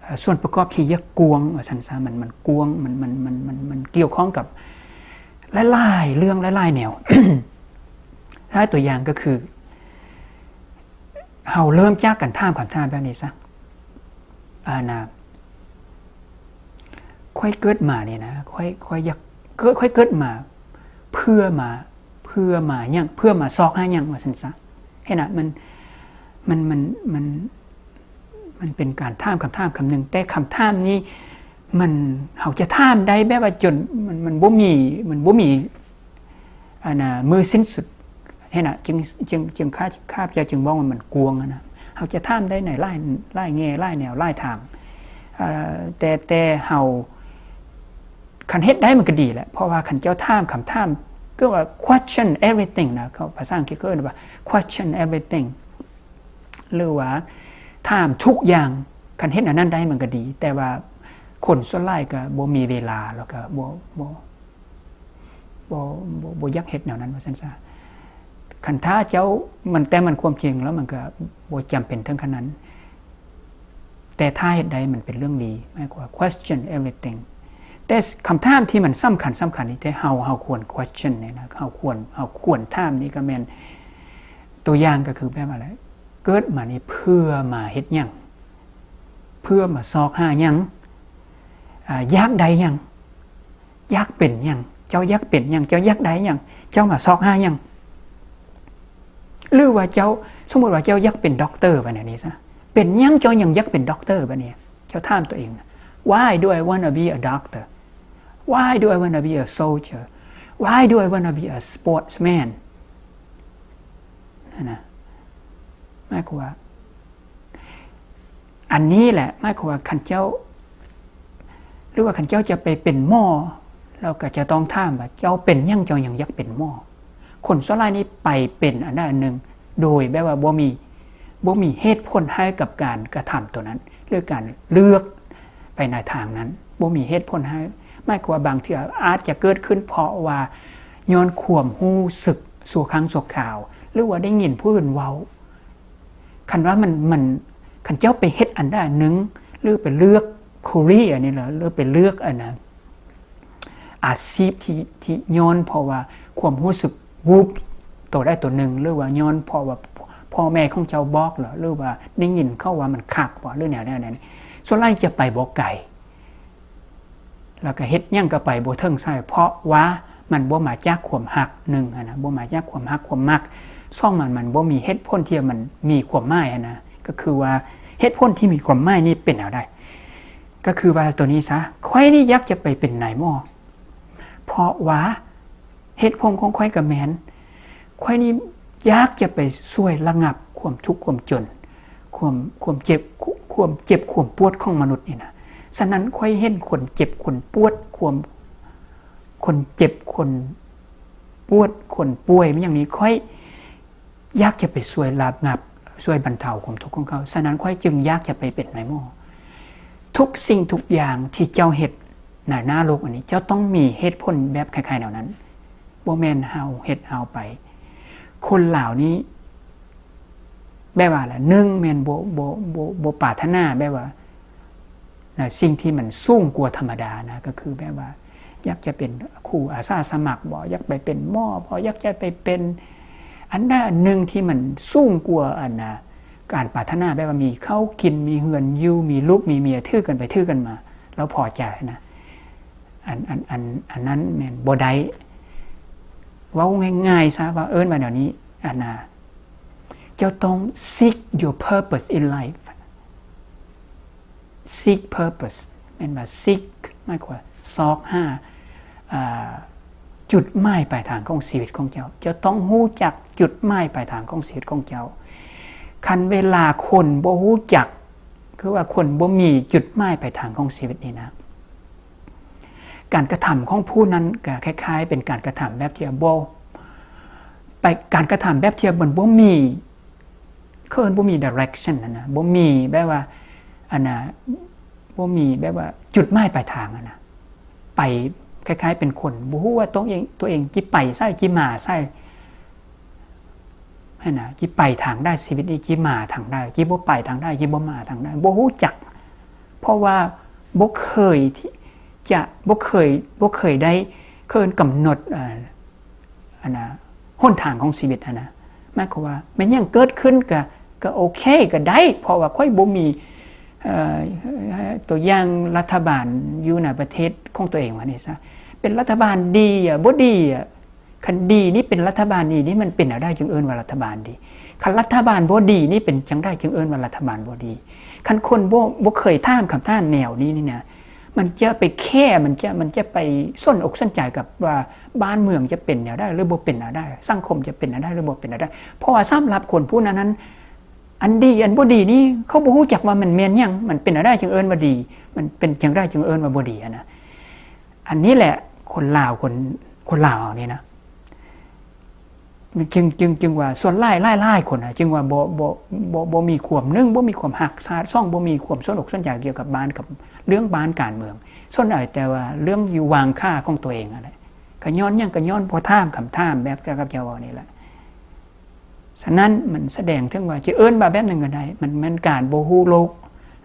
ອີ ສ່ວນປະກອບທີ່ຢາກກວ້າງວ່າຊັ້ນຊະ ມັນ ມັນກວ້າງ ມັນ ມັນ ມັນ ມັນ ມັນກ່ຽວຂ້ອງກັບຫຼາຍໆເລື່ອງ ຫຼາຍໆແນວ. ຖ້າຕົວຢ່າງກໍຄື ເຮົາເລີ່ມຈາກການຖາມຄຳຖາມແບບນີ້ຊະ ອັນນ່າ ຂ້ອຍເກີດມານີ້ນະ ຂ້ອຍ ຂ້ອຍຢາກ ຂ້ອຍ ຂ້ອຍເກີດມາເພື່ອມາ ເພື່ອມາຫຍັງ? ເພື່ອມາຊອກຫາຫຍັງ? ວ່າຊັ້ນຊະ. ເຫັນນະ ມັນ ມັນ ມັນ ມັນ ມັນເປັນການຖາມຄຳຖາມຄຳໜຶ່ງ, ແຕ່ຄຳຖາມນີ້ມັນ ເຮົາຈະຖາມໄດ້ແບບວ່າຈົນມັນ ມັນບໍ່ມີ ມັນບໍ່ມີ ອັນນ່າ ມື້ສິ້ນສຸດ. ເຫັນນະ ຈຶ່ງ ຈຶ່ງ ຈຶ່ງ ຂ້າ ຂ້າພະເຈົ້າຈຶ່ງບອກວ່າມັນກວ້າງຫັ້ນນະ. ເຮົາຈະຖາມໄດ້ໃນຫຼາຍ ຫຼາຍແງ່ ຫຼາຍແນວ ຫຼາຍທາງ. ເອີ ແຕ່ ແຕ່ເຮົາ ຄັນເຮັດໄດ້ມັນກໍດີແຫຼະ, ເພາະວ່າຄັນເຈົ້າຖາມຄຳຖາມ ຄືວ່າ question everything ນະ, ເຂົາ ພາສາອັງກິດເຂົາເອີ້ນວ່າ question everything ຫຼືວ່າຖາມທຸກຢ່າງ. ຄັນເຮັດແນວນັ້ນໄດ້ມັນກໍດີ, ແຕ່ວ່າຄົນສ່ວນຫຼາຍກໍບໍ່ມີເວລາ ແລ້ວກໍບໍ່ ບໍ່ ບໍ່ ບໍ່ ບໍ່ຢາກເຮັດແນວນັ້ນ ວ່າຊັ້ນຊະ. ຄັນຖ້າເຈົ້າ ມັນ ແຕ່ມັນຄວາມຈິງແລ້ວມັນກໍບໍ່ຈຳເປັນເຖິງຂະໜາດນັ້ນ, ແຕ່ຖ້າເຮັດໄດ້ມັນເປັນເລື່ອງດີ. ໝາຍຄວາມວ່າ question everything. ແຕ່ຄຳຖາມທີ່ມັນສຳຄັນ ສຳຄັນນີ້ ທີ່ເຮົາ ເຮົາຄວນ question ນີ້ນະ, ເຮົາຄວນ ເຮົາຄວນຖາມນີ້ກໍແມ່ນ ຕົວຢ່າງກໍຄືແບບວ່າ ເກີດມານີ້ເພື່ອມາເຮັດຫຍັງ? ເພື່ອມາຊອກຫາຫຍັງ? ອາ ຢາກໄດ້ຫຍັງ? ຢາກເປັນຫຍັງ? ເຈົ້າຢາກເປັນຫຍັງ? ເຈົ້າຢາກໄດ້ຫຍັງ? ເຈົ້າມາຊອກຫາຫຍັງ? ຫຼືວ່າເຈົ້າ ສົມມຸດວ່າເຈົ້າຢາກເປັນດັອກເຕີ ບາດນີ້ຊະ, ເປັນຫຍັງເຈົ້າຍັງຢາກເປັນດັອກເຕີ? ບາດນີ້ເຈົ້າຖາມຕົວເອງ, Why do I wanna be a doctor? Why do I wanna be a soldier? Why do I wanna be a sportsman? ຫັ້ນນະ. ໝາຍຄວາມວ່າ ອັນນີ້ແຫຼະ ໝາຍຄວາມວ່າຄັນເຈົ້າ ຫຼືວ່າຄັນເຈົ້າຈະໄປເປັນໝໍ ເຮົາກໍຈະຕ້ອງຖາມວ່າ ເຈົ້າເປັນຫຍັງເຈົ້າຍັງຢາກເປັນໝໍ? ຄົນສ່ວນຫຼາຍນີ້ໄປເປັນອັນໃດອັນໜຶ່ງ ໂດຍແບບວ່າບໍ່ມີ ບໍ່ມີເຫດຜົນໃຫ້ກັບການກະທຳໂຕນັ້ນ ຫຼືການເລືອກໄປໃນທາງນັ້ນ ບໍ່ມີເຫດຜົນໃຫ້. ໝາຍຄວາມວ່າບາງເທື່ອອາດຈະເກີດຂຶ້ນເພາະວ່າຍ້ອນຄວາມຮູ້ສຶກຊົ່ວຄັ້ງຊົ່ວຄາວ ຫຼືວ່າໄດ້ຍິນຜູ້ອື່ນເວົ້າ. ຄັນວ່າມັນ ມັນ ຄັນເຈົ້າໄປເຮັດອັນໃດອັນໜຶ່ງ ຫຼືໄປເລືອກ career ອັນນີ້ລະ ຫຼືໄປເລືອກອັນນະ ອາຊີບທີ່ ທີ່ຍ້ອນເພາະວ່າຄວາມຮູ້ສຶກວູບໂຕໃດໂຕໜຶ່ງ ຫຼືວ່າຍ້ອນເພາະວ່າພໍ່ແມ່ຂອງເຈົ້າບອກເຫຼື ຫຼືວ່າໄດ້ຍິນເຂົາວ່າມັນຄັກບໍ ຫຼືແນວ ແນວນັ້ນ ສ່ວນຫຼາຍຈະໄປບໍ່ໄກ. ແລ້ວກໍເຮັດຫຍັງກໍໄປບໍ່ເຖິງໃສ ເພາະວ່າມັນບໍ່ມາຈາກຄວາມຮັກ ໜຶ່ງຫັ້ນນະ ບໍ່ມາຈາກຄວາມຮັກຄວາມມັກ. ສອງ ມັນ ມັນບໍ່ມີເຫດຜົນທີ່ມັນມີຄວາມໝາຍຫັ້ນນະ ກໍຄືວ່າເຫດຜົນທີ່ມີຄວາມໝາຍນີ້ເປັນແນວໃດ? ກໍຄືວ່າໂຕນີ້ຊະ ຂ້ອຍນີ້ຢາກຈະໄປເປັນນາຍໝໍ ເພາະວ່າ ເຫດຜົນຂອງຂ້ອຍກໍແມ່ນ ຂ້ອຍນີ້ຢາກຈະໄປຊ່ວຍລະງັບຄວາມທຸກຄວາມຈົນ ຄວາມ ຄວາມເຈັບ ຄວາມເຈັບຄວາມປວດຂອງມະນຸດນີ້ນະ. ສະນັ້ນຂ້ອຍເຫັນຄົນເຈັບຄົນປວດ ຄວາມ ຄົນເຈັບຄົນປວດ ຄົນປ່ວຍ ມັນຫຍັງນີ້ ຂ້ອຍຢາກຈະໄປຊ່ວຍລະງັບ ຊ່ວຍບັນເທົາຄວາມທຸກຂອງເຂົາ. ສະນັ້ນຂ້ອຍຈຶ່ງຢາກຈະໄປເປັນນາຍໝໍ. ທຸກສິ່ງທຸກຢ່າງທີ່ເຈົ້າເຮັດໃນໜ້າໂລກອັນນີ້ ເຈົ້າຕ້ອງມີເຫດຜົນແບບຄ້າຍໆແນວນັ້ນ. ບໍ່ແມ່ນເຮົາເຮັດເຮົາໄປ. ຄົນລາວນີ້ແບບວ່າລະ ໜຶ່ງແມ່ນບໍ່ ບໍ່ ບໍ່ ບໍ່ປາດຖະໜາແບບວ່າ ນະ ສິ່ງທີ່ມັນສູງກວ່າທຳມະດານະ ກໍຄືແບບວ່າຢາກຈະເປັນຄູອາສາສະໝັກບໍ ຢາກໄປເປັນໝໍບໍ ຢາກຈະໄປເປັນອັນໃດອັນໜຶ່ງທີ່ມັນສູງກວ່າອັນນະ ການປາດຖະໜາ ແບບວ່າມີເຂົ້າກິນ ມີເຮືອນຢູ່ ມີລູກມີເມຍ ຖືກັນໄປຖືກັນມາ ລາວພໍໃຈນະ. ອັນ ອັນ ອັນ ອັນນັ້ນແມ່ນບໍ່ໄດ້. ເວົ້າງ່າຍໆຊະ ວ່າເອີ້ນວ່າແນວນີ້ ອັນນະ ເຈົ້າຕ້ອງ seek your purpose in life. Seek purpose ແມ່ນວ່າ seek ໝາຍຄວາມວ່າຊອກຫາ ອ່າ ຈຸດໝາຍປາຍທາງຂອງຊີວິດຂອງເຈົ້າ. ເຈົ້າຕ້ອງຮູ້ຈັກຈຸດໝາຍປາຍທາງຂອງຊີວິດຂອງເຈົ້າ. ຄັນເວລາຄົນບໍ່ຮູ້ຈັກ ຄືວ່າຄົນບໍ່ມີຈຸດໝາຍປາຍທາງຂອງຊີວິດນີ້ນະ ການກະທຳຂອງຜູ້ນັ້ນກໍຄ້າຍໆເປັນການກະທຳແບບທີ່ວ່າບໍ່ ໄປ ການກະທຳແບບທີ່ວ່າມັນບໍ່ມີ ເຂົາເອີ້ນບໍ່ມີ direction ຫັ້ນນະ ບໍ່ມີແບບວ່າ ອັນນະ ບໍ່ມີແບບວ່າຈຸດໝາຍປາຍທາງຫັ້ນນະ ໄປ ຄ້າຍໆເປັນຄົນບໍ່ຮູ້ວ່າຕົວເອງ ຕົວເອງຊິໄປໃສ ຊິມາໃສ ຫັ້ນນະ ຊິໄປທາງໃດ ຊີວິດນີ້ຊິມາທາງໃດ ຊິບໍ່ໄປທາງໃດ ຊິບໍ່ມາທາງໃດ ບໍ່ຮູ້ຈັກ ເພາະວ່າບໍ່ເຄີຍທີ່ຈະ ບໍ່ເຄີຍ ບໍ່ເຄີຍໄດ້ ເອີ້ນກຳນົດ ເອີ ອັນນະ ຫົນທາງຂອງຊີວິດຫັ້ນນະ ໝາຍຄວາມວ່າແມ່ນຫຍັງເກີດຂຶ້ນກະ ກະໂອເຄ ກະໄດ້ ເພາະວ່າຂ້ອຍບໍ່ມີ ເອີ ຕົວຢ່າງລັດຖະບານຢູ່ໃນປະເທດຂອງຕົວເອງວ່ານີ້ຊະ ເປັນລັດຖະບານດີອະ ບໍ່ດີອະ ຄັນດີນີ້ເປັນລັດຖະບານດີນີ້ ມັນເປັນແນວໃດຈຶ່ງເອີ້ນວ່າລັດຖະບານດີ? ຄັນລັດຖະບານບໍ່ດີນີ້ ເປັນຈັ່ງໃດຈຶ່ງເອີ້ນວ່າລັດຖະບານບໍ່ດີ? ຄັນຄົນບໍ່ ບໍ່ເຄີຍຖາມຄຳຖາມແນວນີ້ນີ້ນະ ມັນຈະໄປແຄ ມັນຈະ ມັນຈະໄປສົນອົກສົນໃຈກັບວ່າບ້ານເມືອງຈະເປັນແນວໃດ ຫຼືບໍ່ເປັນແນວໃດ, ສັງຄົມຈະເປັນແນວໃດ ຫຼືບໍ່ເປັນແນວໃດ. ເພາະວ່າສຳລັບຄົນຜູ້ນັ້ນນັ້ນ ອັນດີ ອັນບໍ່ດີນີ້ ເຂົາບໍ່ຮູ້ຈັກວ່າມັນແມ່ນຫຍັງ, ມັນເປັນແນວໃດຈຶ່ງເອີ້ນວ່າດີ, ມັນເປັນຈັ່ງໃດຈຶ່ງເອີ້ນວ່າບໍ່ດີຫັ້ນນະ. ອັນນີ້ແຫຼະ ຄົນລາວ ຄົນ ຄົນລາວເຮົານີ້ນະ ມັນຈຶ່ງ ຈຶ່ງ ຈຶ່ງວ່າສ່ວນຫຼາຍ ຫຼາຍໆຄົນນະ ຈຶ່ງວ່າບໍ່ ບໍ່ ບໍ່ ບໍ່ມີຄວາມ ໜຶ່ງ ບໍ່ມີຄວາມຮັກຊາດ, ສອງ ບໍ່ມີຄວາມສົນອົກສົນໃຈກ່ຽວກັບບ້ານ ກັບເລື່ອງບ້ານການເມືອງ, ສົນໃຈແຕ່ວ່າເລື່ອງຢູ່ຫວ່າງຂາຂອງຕົວເອງຫັ້ນແຫຼະ. ກະຍ້ອນຫຍັງ? ກະຍ້ອນບໍ່ຖາມຄຳຖາມແບບທີ່ຂ້າພະເຈົ້າເວົ້ານີ້ແຫຼະ. ສະນັ້ນ ມັນສະແດງເຖິງວ່າ ຈະເອີ້ນວ່າແບບໜຶ່ງກໍໄດ້ ມັນແມ່ນການບໍ່ຮູ້ໂລກ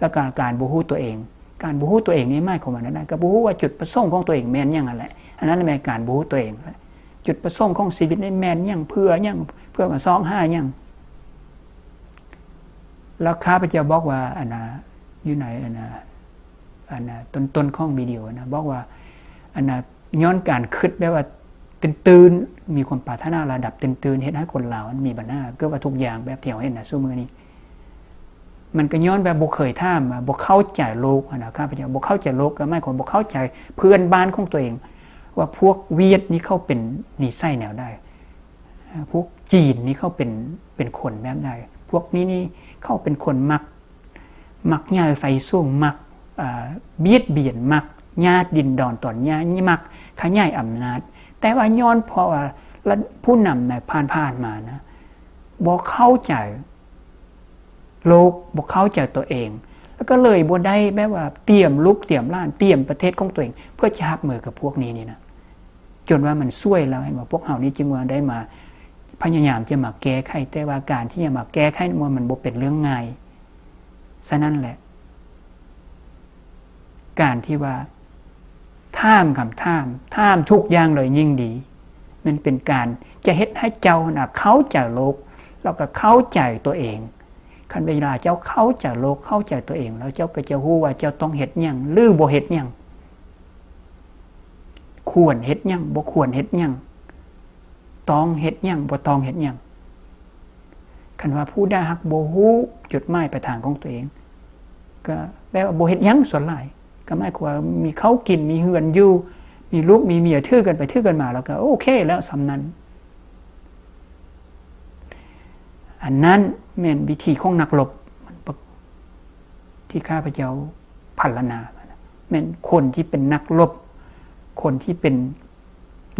ແລ້ວກໍການບໍ່ຮູ້ຕົວເອງ. ການບໍ່ຮູ້ຕົວເອງນີ້ໝາຍຄວາມວ່າແນວໃດ? ກໍບໍ່ຮູ້ວ່າຈຸດປະສົງຂອງຕົວເອງແມ່ນຫຍັງຫັ້ນແຫຼະ. ອັນນັ້ນແມ່ນການບໍ່ຮູ້ຕົວເອງແຫຼະ. ຈຸດປະສົງຂອງຊີວິດນີ້ແມ່ນຫຍັງ? ເພື່ອຫຍັງ? ເພື່ອມາຊອກຫາຫຍັງ? ແລ້ວຂ້າພະເຈົ້າບອກວ່າ ອັນນ່າ ຢູ່ໃນ ອັນນ່າ ອັນນ່າ ຕົ້ນໆຂອງວິດີໂອນະ ບອກວ່າ ອັນນ່າ ຍ້ອນການຄິດແບບວ່າຕື່ນໆ ມີຄວາມປາດຖະໜາລະດັບຕື່ນໆ ເຮັດໃຫ້ຄົນລາວມັນມີບັນຫາເກືອບວ່າທຸກຢ່າງ ແບບທີ່ເຮົາເຫັນນະຊຸມື້ນີ້. ມັນກໍຍ້ອນແບບບໍ່ເຄີຍຖາມ ບໍ່ເຂົ້າໃຈໂລກຫັ້ນນະ. ຂ້າພະເຈົ້າບໍ່ເຂົ້າໃຈໂລກ ກໍໝາຍຄວາມບໍ່ເຂົ້າໃຈເພື່ອນບ້ານຂອງຕົວເອງ ວ່າພວກຫວຽດນີ້ເຂົາເປັນນິໄສແນວໃດ, ພວກຈີນນີ້ເຂົາເປັນ ເປັນຄົນແບບໃດ, ພວກນີ້ນີ້ເຂົາເປັນຄົນມັກ ມັກຫຍ້າຍໄຟສູງ, ມັກ ເອີ ບຽດບຽນ, ມັກຫຍ້າດິນດອນຕອນຫຍ້າ, ມັກຂະຫຍາຍອຳນາດ. ແຕ່ວ່າຍ້ອນເພາະວ່າລະ ຜູ້ນຳໃນຜ່ານໆມານະ ບໍ່ເຂົ້າໃຈໂລກ, ບໍ່ເຂົ້າໃຈຕົວເອງ, ແລ້ວກໍເລີຍບໍ່ໄດ້ແບບວ່າຕຽມລູກຕຽມຫຼານ, ຕຽມປະເທດຂອງຕົວເອງ ເພື່ອຈະຮັບມືກັບພວກນີ້ນີ້ນະ. ຈົນວ່າມັນຊວຍແລ້ວ ເຫັນບໍ່? ພວກເຮົານີ້ຈຶ່ງວ່າໄດ້ມາ ພະຍາຍາມຈະມາແກ້ໄຂ, ແຕ່ວ່າການທີ່ຈະມາແກ້ໄຂນັ້ນ ມັນບໍ່ເປັນເລື່ອງງ່າຍ. ສະນັ້ນແຫຼະ ການທີ່ວ່າຖາມຄຳຖາມ, ຖາມທຸກຢ່າງເລີຍຍິ່ງດີ, ມັນເປັນການຈະເຮັດໃຫ້ເຈົ້າຫັ້ນນະເຂົ້າໃຈໂລກ ແລ້ວກໍເຂົ້າໃຈຕົວເອງ. ຄັນເວລາເຈົ້າເຂົ້າໃຈໂລກ, ເຂົ້າໃຈຕົວເອງແລ້ວ, ເຈົ້າກໍຈະຮູ້ວ່າເຈົ້າຕ້ອງເຮັດຫຍັງ ຫຼື ບໍ່ເຮັດຫຍັງ, ຄວນເຮັດຫຍັງ, ບໍ່ຄວນເຮັດຫຍັງ, ຕ້ອງເຮັດຫຍັງ, ບໍ່ຕ້ອງເຮັດຫຍັງ. ຄັນວ່າຜູ້ໃດຫາກບໍ່ຮູ້ຈຸດໝາຍປາຍທາງຂອງຕົວເອງ ກໍແປວ່າບໍ່ເຮັດຫຍັງ, ສ່ວນຫຼາຍກໍໝາຍຄວາມວ່າມີເຂົ້າກິນ, ມີເຮືອນຢູ່, ມີລູກມີເມຍ, ຖືກັນໄປຖືກັນມາ ແລ້ວກໍໂອເຄແລ້ວສ່ຳນັ້ນ. ອັນນັ້ນແມ່ນວິທີຂອງນັກລົບ ທີ່ຂ້າພະເຈົ້າພັນລະນາ ແມ່ນຄົນທີ່ເປັນນັກລົບ, ຄົນທີ່ເປັນ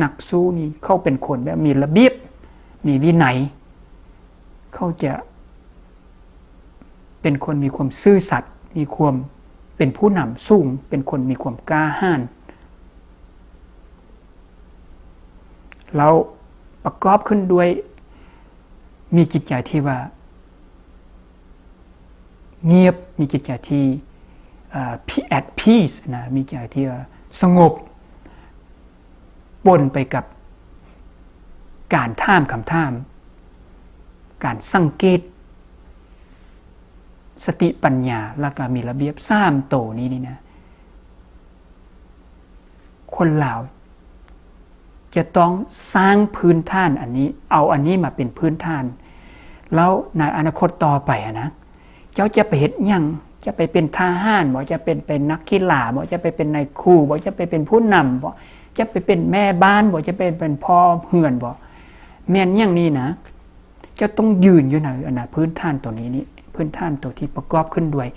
ນັກສູ້ນີ້ເຂົາເປັນຄົນແບບມີລະບຽບ, ມີວິໄນ, ເຂົາຈະເປັນຄົນມີຄວາມຊື່ສັດ, ມີຄວາມເປັນຜູ້ນຳສູງ, ເປັນຄົນມີຄວາມກ້າຫານ, ແລ້ວປະກອບຂຶ້ນດ້ວຍມີຈິດໃຈທີ່ວ່າ ງຽບ, ມີຈິດໃຈທີ່ ເອີ at peace ນະ, ມີໃຈທີ່ວ່າສະຫງົບ, ປົນໄປກັບການຖາມຄຳຖາມ, ການສັງເກດ, ສະຕິປັນຍາ ແລ້ວກໍມີລະບຽບ, ສາມໂຕນີ້ນີ້ນະ ຄົນລາວຈະຕ້ອງສ້າງພື້ນຖານອັນນີ້, ເອົາອັນນີ້ມາເປັນພື້ນຖານ, ແລ້ວໃນອະນາຄົດຕໍ່ໄປຫັ້ນນະ ເຈົ້າຈະໄປເຮັດຫຍັງ? ຈະໄປເປັນທະຫານບໍ? ຈະເປັນ ເປັນນັກກິລາບໍ? ຈະໄປເປັນນາຍຄູບໍ? ຈະໄປເປັນຜູ້ນຳບໍ? ຈະໄປເປັນແມ່ບ້ານບໍ? ຈະໄປເປັນພໍ່ເຮືອນບໍ? ແມ່ນຫຍັງນີ້ນະ? ເຈົ້າຕ້ອງຢືນຢູ່ໃນ ອັນນະ ພື້ນຖານໂຕນີ້ນີ້, ພື້ນຖານໂຕທີ່ປະກອບຂຶ້ນດ້ວຍ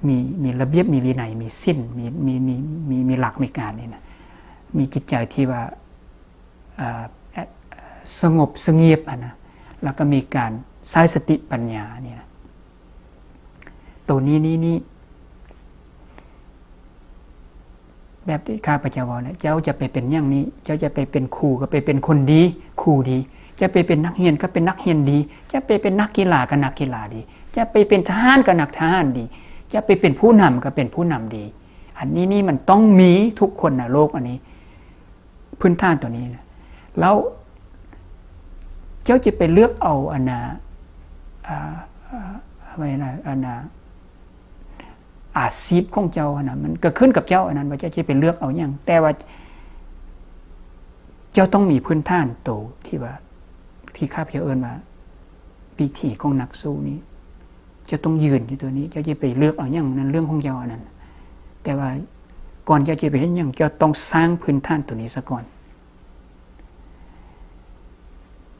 ມີ ມີລະບຽບ, ມີວິໄນ, ມີສິນ, ມີ ມີ ມີ ມີ ມີຫຼັກ ມີການນີ້ນະ, ມີຈິດໃຈທີ່ວ່າ ເອີ ສະຫງົບສະງຽບຫັ້ນນະ, ແລ້ວກໍມີການໃຊ້ສະຕິປັນຍານີ້ນະ. ໂຕນີ້ ນີ້ ນີ້ ແບບທີ່ຂ້າພະເຈົ້າເວົ້າແຫຼະ, ເຈົ້າຈະໄປເປັນຫຍັງນີ້, ເຈົ້າຈະໄປເປັນຄູ ກໍໄປເປັນຄົນດີ, ຄູດີ, ຈະໄປເປັນນັກຮຽນ ກໍເປັນນັກຮຽນດີ, ຈະໄປເປັນນັກກິລາ ກໍນັກກິລາດີ, ຈະໄປເປັນທະຫານ ກໍນັກທະຫານດີ, ຈະໄປເປັນຜູ້ນຳ ກໍເປັນຜູ້ນຳດີ. ອັນນີ້ນີ້ມັນຕ້ອງມີທຸກຄົນໃນໂລກອັນນີ້. ພື້ນຖານຕົວນີ້ນະ, ແລ້ວເຈົ້າຈະໄປເລືອກເອົາ ອັນນ່າ ອາ ອາ ອັນນ່າ ອາຊີບຂອງເຈົ້າຫັ້ນນະ ມັນກໍຂຶ້ນກັບເຈົ້າອັນນັ້ນ ວ່າເຈົ້າຈະໄປເລືອກເອົາຫຍັງ, ແຕ່ວ່າເຈົ້າຕ້ອງມີພື້ນຖານໂຕທີ່ວ່າ ທີ່ຂ້າພະເຈົ້າເອີ້ນວ່າວິຖີຂອງນັກສູ້ນີ້ ເຈົ້າຕ້ອງຢືນຢູ່ໂຕນີ້, ເຈົ້າຈະໄປເລືອກເອົາຫຍັງນັ້ນເລື່ອງຂອງເຈົ້າອັນນັ້ນ, ແຕ່ວ່າກ່ອນເຈົ້າຈະໄປເຮັດຫຍັງ ເຈົ້າຕ້ອງສ້າງພື້ນຖານໂຕນີ້ສາກ່ອນ.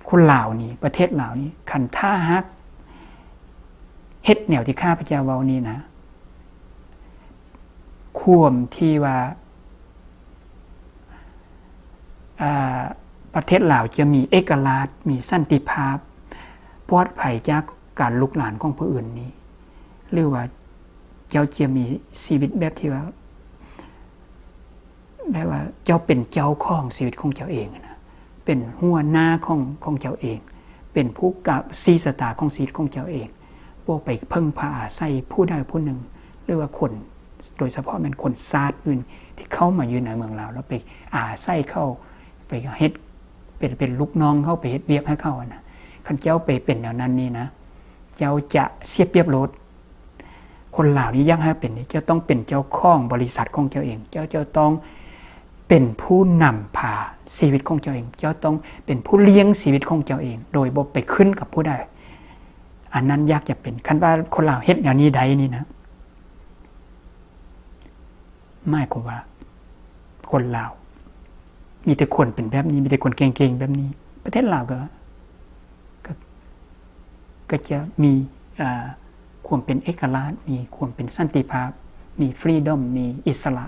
ຄົນລາວນີ້ ປະເທດລາວນີ້ ຄັນຖ້າຫາກເຮັດແນວທີ່ຂ້າພະເຈົ້າເວົ້ານີ້ນະ ຄວາມທີ່ວ່າ ອ່າ ປະເທດລາວຈະມີເອກະລາດ ມີສັນຕິພາບ ປອດໄພຈາກການລຸກລານຂອງຜູ້ອື່ນນີ້ ຫຼືວ່າເຈົ້າຈະມີຊີວິດແບບທີ່ວ່າ ແບບວ່າເຈົ້າເປັນເຈົ້າຂອງຊີວິດຂອງເຈົ້າເອງນະ, ເປັນຫົວໜ້າຂອງ ຂອງເຈົ້າເອງ, ເປັນຜູ້ກະຊີ້ຊະຕາຂອງຊີວິດຂອງເຈົ້າເອງ, ບໍ່ໄປເພິ່ງພາອາໄສຜູ້ໃດຜູ້ໜຶ່ງ ຫຼືວ່າຄົນ ໂດຍສະເພາະແມ່ນຄົນຊາດອື່ນທີ່ເຂົ້າມາຢູ່ໃນເມືອງລາວ ແລ້ວໄປອາໄສເຂົາ, ໄປເຮັດ ເປັນ ເປັນລູກນ້ອງເຂົາ, ໄປເຮັດວຽກໃຫ້ເຂົາຫັ້ນນະ. ຄັນເຈົ້າໄປເປັນແນວນັ້ນນີ້ນະ ເຈົ້າຈະເສຍປຽບໂລດ. ຄົນລາວນີ້ຢາກໃຫ້ເປັນນີ້ ເຈົ້າຕ້ອງເປັນເຈົ້າຂອງບໍລິສັດຂອງເຈົ້າເອງ, ເຈົ້າ ເຈົ້າຕ້ອງເປັນຜູ້ນຳພາຊີວິດຂອງເຈົ້າເອງ, ເຈົ້າຕ້ອງເປັນຜູ້ລ້ຽງຊີວິດຂອງເຈົ້າເອງ ໂດຍບໍ່ໄປຂຶ້ນກັບຜູ້ໃດ. ອັນນັ້ນຢາກຈະເປັນ, ຄັນວ່າຄົນລາວເຮັດແນວນີ້ໄດ້ນີ້ນະ ໝາຍຄວາມວ່າຄົນລາວມີແຕ່ຄົນເປັນແບບນີ້, ມີແຕ່ຄົນເກັ່ງໆແບບນີ້, ປະເທດລາວກໍ ກໍ ກໍຈະມີ ອ່າ ຄວາມເປັນເອກະລາດ, ມີຄວາມເປັນສັນຕິພາບ, ມີຟຣີດອມ, ມີອິດສະຫຼະ.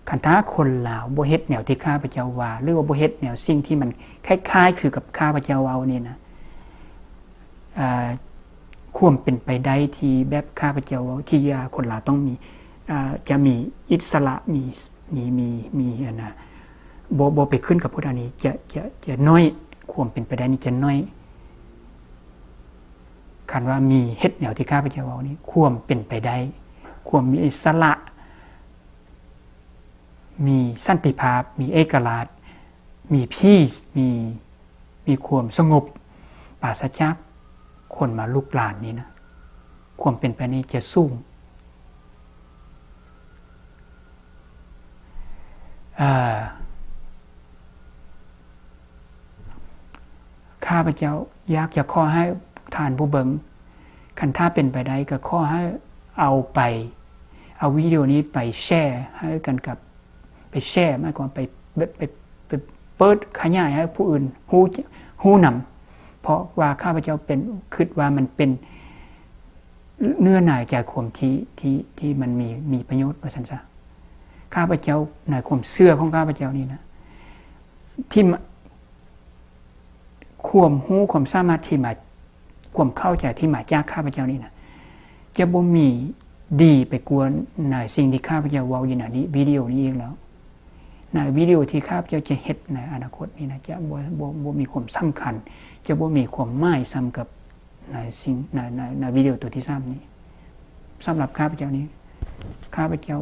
ຄັນຖ້າຄົນລາວບໍ່ເຮັດແນວທີ່ຂ້າພະເຈົ້າວ່າ ຫຼືວ່າບໍ່ເຮັດແນວສິ່ງທີ່ມັນຄ້າຍໆຄືກັບຂ້າພະເຈົ້າເວົ້ານີ້ນະ, ອ່າ ຄວາມເປັນໄປໄດ້ທີ່ແບບຂ້າພະເຈົ້າເວົ້າ ທີ່ວ່າຄົນລາວຕ້ອງມີ ອ່າ ຈະມີອິດສະຫຼະ ມີ ມີ ມີ ມີ ອັນນະ ບໍ່ ບໍ່ໄປຂຶ້ນກັບຜູ້ໃດນີ້ ຈະ ຈະ ຈະໜ້ອຍ, ຄວາມເປັນໄປໄດ້ນີ້ຈະໜ້ອຍ. ຄັນວ່າມີເຮັດແນວທີ່ຂ້າພະເຈົ້າເວົ້ານີ້ ຄວາມເປັນໄປໄດ້ ຄວາມມີອິດສະຫຼະ ມີສັນຕິພາບ ມີເອກະລາດ ມີ peace ມີ ມີຄວາມສະຫງົບ ປາສະຈາກຄົນມາລຸກລານນີ້ນະ ຄວາມເປັນໄປນີ້ຈະສູງ. ເອີ ຂ້າພະເຈົ້າຢາກຈະຂໍໃຫ້ທ່ານຜູ້ເບິ່ງ ຄັນຖ້າເປັນໄປໄດ້ກໍຂໍໃຫ້ເອົາໄປ ເອົາວິດີໂອນີ້ໄປແຊໃຫ້ກັນກັບ ໄປແຊ ໝາຍຄວາມໄປ ໄປ ໄປ ໄປເປີດຂະຫຍາຍໃຫ້ຜູ້ອື່ນຮູ້ ຮູ້ນຳ ເພາະວ່າຂ້າພະເຈົ້າເປັນ ຄິດວ່າມັນເປັນເນື້ອໃນໃຈຄວາມທີ່ ທີ່ ທີ່ມັນມີ ມີປະໂຫຍດວ່າຊັ້ນຊະ. ຂ້າພະເຈົ້າ ໃນຄວາມເຊື່ອຂອງຂ້າພະເຈົ້ານີ້ນະ ທີ່ມາ ຄວາມຮູ້ຄວາມສາມາດທີ່ມາ ຄວາມເຂົ້າໃຈທີ່ມາຈາກຂ້າພະເຈົ້ານີ້ນະ ຈະບໍ່ມີດີໄປກວ່າໃນສິ່ງທີ່ຂ້າພະເຈົ້າເວົ້າຢູ່ໃນນີ້ ວິດີໂອນີ້ອີກແລ້ວ. ໃນວິດີໂອທີ່ຂ້າພະເຈົ້າຈະເຮັດໃນອະນາຄົດນີ້ນະ ຈະບໍ່ ບໍ່ ບໍ່ມີຄວາມສຳຄັນ ຈະບໍ່ມີຄວາມໝາຍສ່ຳກັບໃນສິ່ງ ໃນ ໃນ ໃນວິດີໂອຕົວທີສາມນີ້. ສຳລັບຂ້າພະເຈົ້ານີ້ ຂ້າພະເຈົ້າ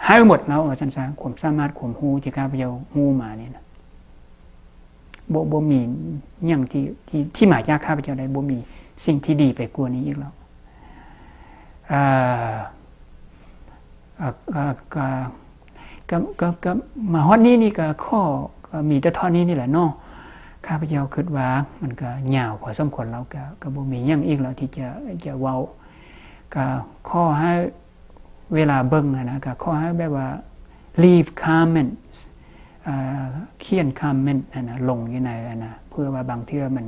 ໃຫ້ໝົດແລ້ວວ່າຊັ້ນຊະ ຄວາມສາມາດຄວາມຮູ້ທີ່ຂ້າພະເຈົ້າຮູ້ມານີ້ນະ. ບໍ່ ບໍ່ມີຫຍັງທີ່ ທີ່ ທີ່ມາຈາກຂ້າພະເຈົ້າໄດ້ ບໍ່ມີສິ່ງທີ່ດີໄປກວ່ານີ້ອີກແລ້ວ. ເອີ ເອີ ກໍ ກໍ ກໍ ກໍ ກໍມາຮອດນີ້ນີ້ກໍຂໍ ກໍມີແຕ່ເທົ່ານີ້ນີ້ແຫຼະເນາະ. ຂ້າພະເຈົ້າຄິດວ່າມັນກໍຍາວພໍສົມຄວນແລ້ວ ກໍ ກໍບໍ່ມີຫຍັງອີກແລ້ວທີ່ຈະ ຈະເວົ້າ. ກໍຂໍໃຫ້ ເວລາເບິ່ງຫັ້ນນະ ກໍຂໍໃຫ້ແບບວ່າ leave comments ເອີ ຂຽນ comment ຫັ້ນນະ ລົງຢູ່ໃນອັນນະ ເພື່ອວ່າບາງເທື່ອມັນ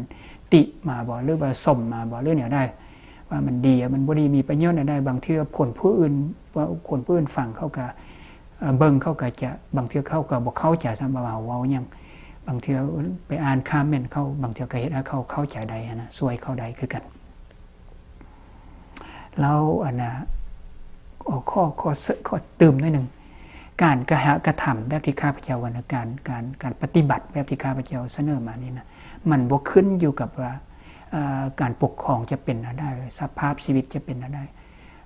ຕິມາບໍ່ ຫຼືວ່າຊົມມາບໍ່ ຫຼືແນວໃດ ວ່າມັນດີ ມັນບໍ່ດີ ມີປະໂຫຍດແນວໃດ. ບາງເທື່ອຄົນຜູ້ອື່ນ ວ່າຄົນຜູ້ອື່ນຟັງເຂົາກໍ ເອີ ເບິ່ງເຂົາກໍຈະ ບາງເທື່ອເຂົາກໍບໍ່ເຂົ້າໃຈຊ້ຳວ່າເຮົາເວົ້າຫຍັງ. ບາງເທື່ອໄປອ່ານ comment ເຂົາ ບາງເທື່ອກໍເຮັດໃຫ້ເຂົາເຂົ້າໃຈໄດ້ຫັ້ນນະ ຊ່ວຍເຂົາໄດ້ຄືກັນ. ແລ້ວອັນນະ ຂໍ ຂໍ ຂໍ ຂໍຕື່ມໜ້ອຍໜຶ່ງ ການກະຫະກະທຳແບບທີ່ຂ້າພະເຈົ້າວ່ານະ ການ ການ ການປະຕິບັດແບບທີ່ຂ້າພະເຈົ້າສະເໜີມານີ້ນະ ມັນບໍ່ຂຶ້ນຢູ່ກັບວ່າ ເອີ ການປົກຄອງຈະເປັນແນວໃດ ສະພາບຊີວິດຈະເປັນແນວໃດ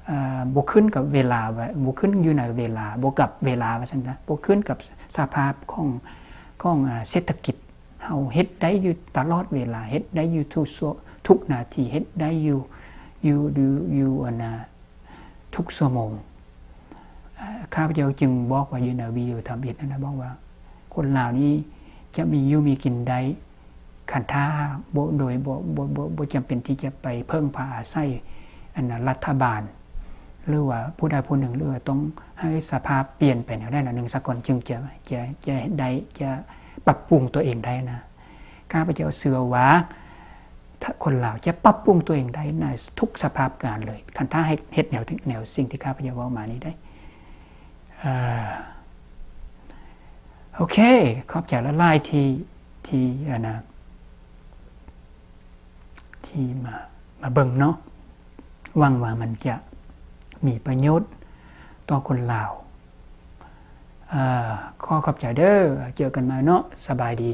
ເອີ ບໍ່ຂຶ້ນກັບເວລາ ບໍ່ຂຶ້ນຢູ່ໃນເວລາ ບໍ່ກັບເວລາວ່າຊັ້ນຊະ ບໍ່ຂຶ້ນກັບສະພາບຂອງ ຂອງ ເອີ ເສດຖະກິດ. ເຮົາເຮັດໄດ້ຢູ່ຕະຫຼອດເວລາ ເຮັດໄດ້ຢູ່ທຸກຊ່ວງ ທຸກນາທີ ເຮັດໄດ້ຢູ່ ຢູ່ ຢູ່ ຢູ່ ອັນນະ ເ ທຸກຊົ່ວໂມງ. ເອີ ຂ້າພະເຈົ້າຈຶ່ງບອກວ່າຢູ່ໃນວິດີໂອທຳອິດນັ້ນນະ ບອກວ່າຄົນລາວນີ້ຈະມີຢູ່ມີກິນໄດ້ ຄັນຖ້າບໍ່ໂດຍ ບໍ່ ບໍ່ ບໍ່ ບໍ່ຈຳເປັນທີ່ຈະໄປເພິ່ງພາອາໄສອັນນະລັດຖະບານ ຫຼືວ່າຜູ້ໃດຜູ້ໜຶ່ງ ຫຼືວ່າຕ້ອງໃຫ້ສະພາບປ່ຽນໄປແນວໃດແນວໜຶ່ງສາກ່ອນ ຈຶ່ງຈະ ຈະ ຈະໄດ້ ຈະປັບປຸງຕົວເອງໄດ້ນະ. ຂ້າພະເຈົ້າເຊື່ອວ່າ ຖ້າຄົນລາວຈະປັບປຸງຕົວເອງໄດ້ໃນທຸກສະພາບການເລີຍ ຄັນຖ້າເຮັດ ເຮັດແນວ ແນວສິ່ງທີ່ຂ້າພະເຈົ້າເວົ້າມານີ້ໄດ້. ເອີ ໂອເຄ ຂອບໃຈຫຼາຍໆທີ່ ທີ່ ອັນນະ ທີ່ມາ ມາເບິ່ງເນາະ. ຫວັງວ່າມັນຈະມີປະໂຫຍດຕໍ່ຄົນລາວ. ເອີ ຂໍຂອບໃຈເດີ້. ເຈີກັນໃໝ່ເນາະ. ສະບາຍດີ.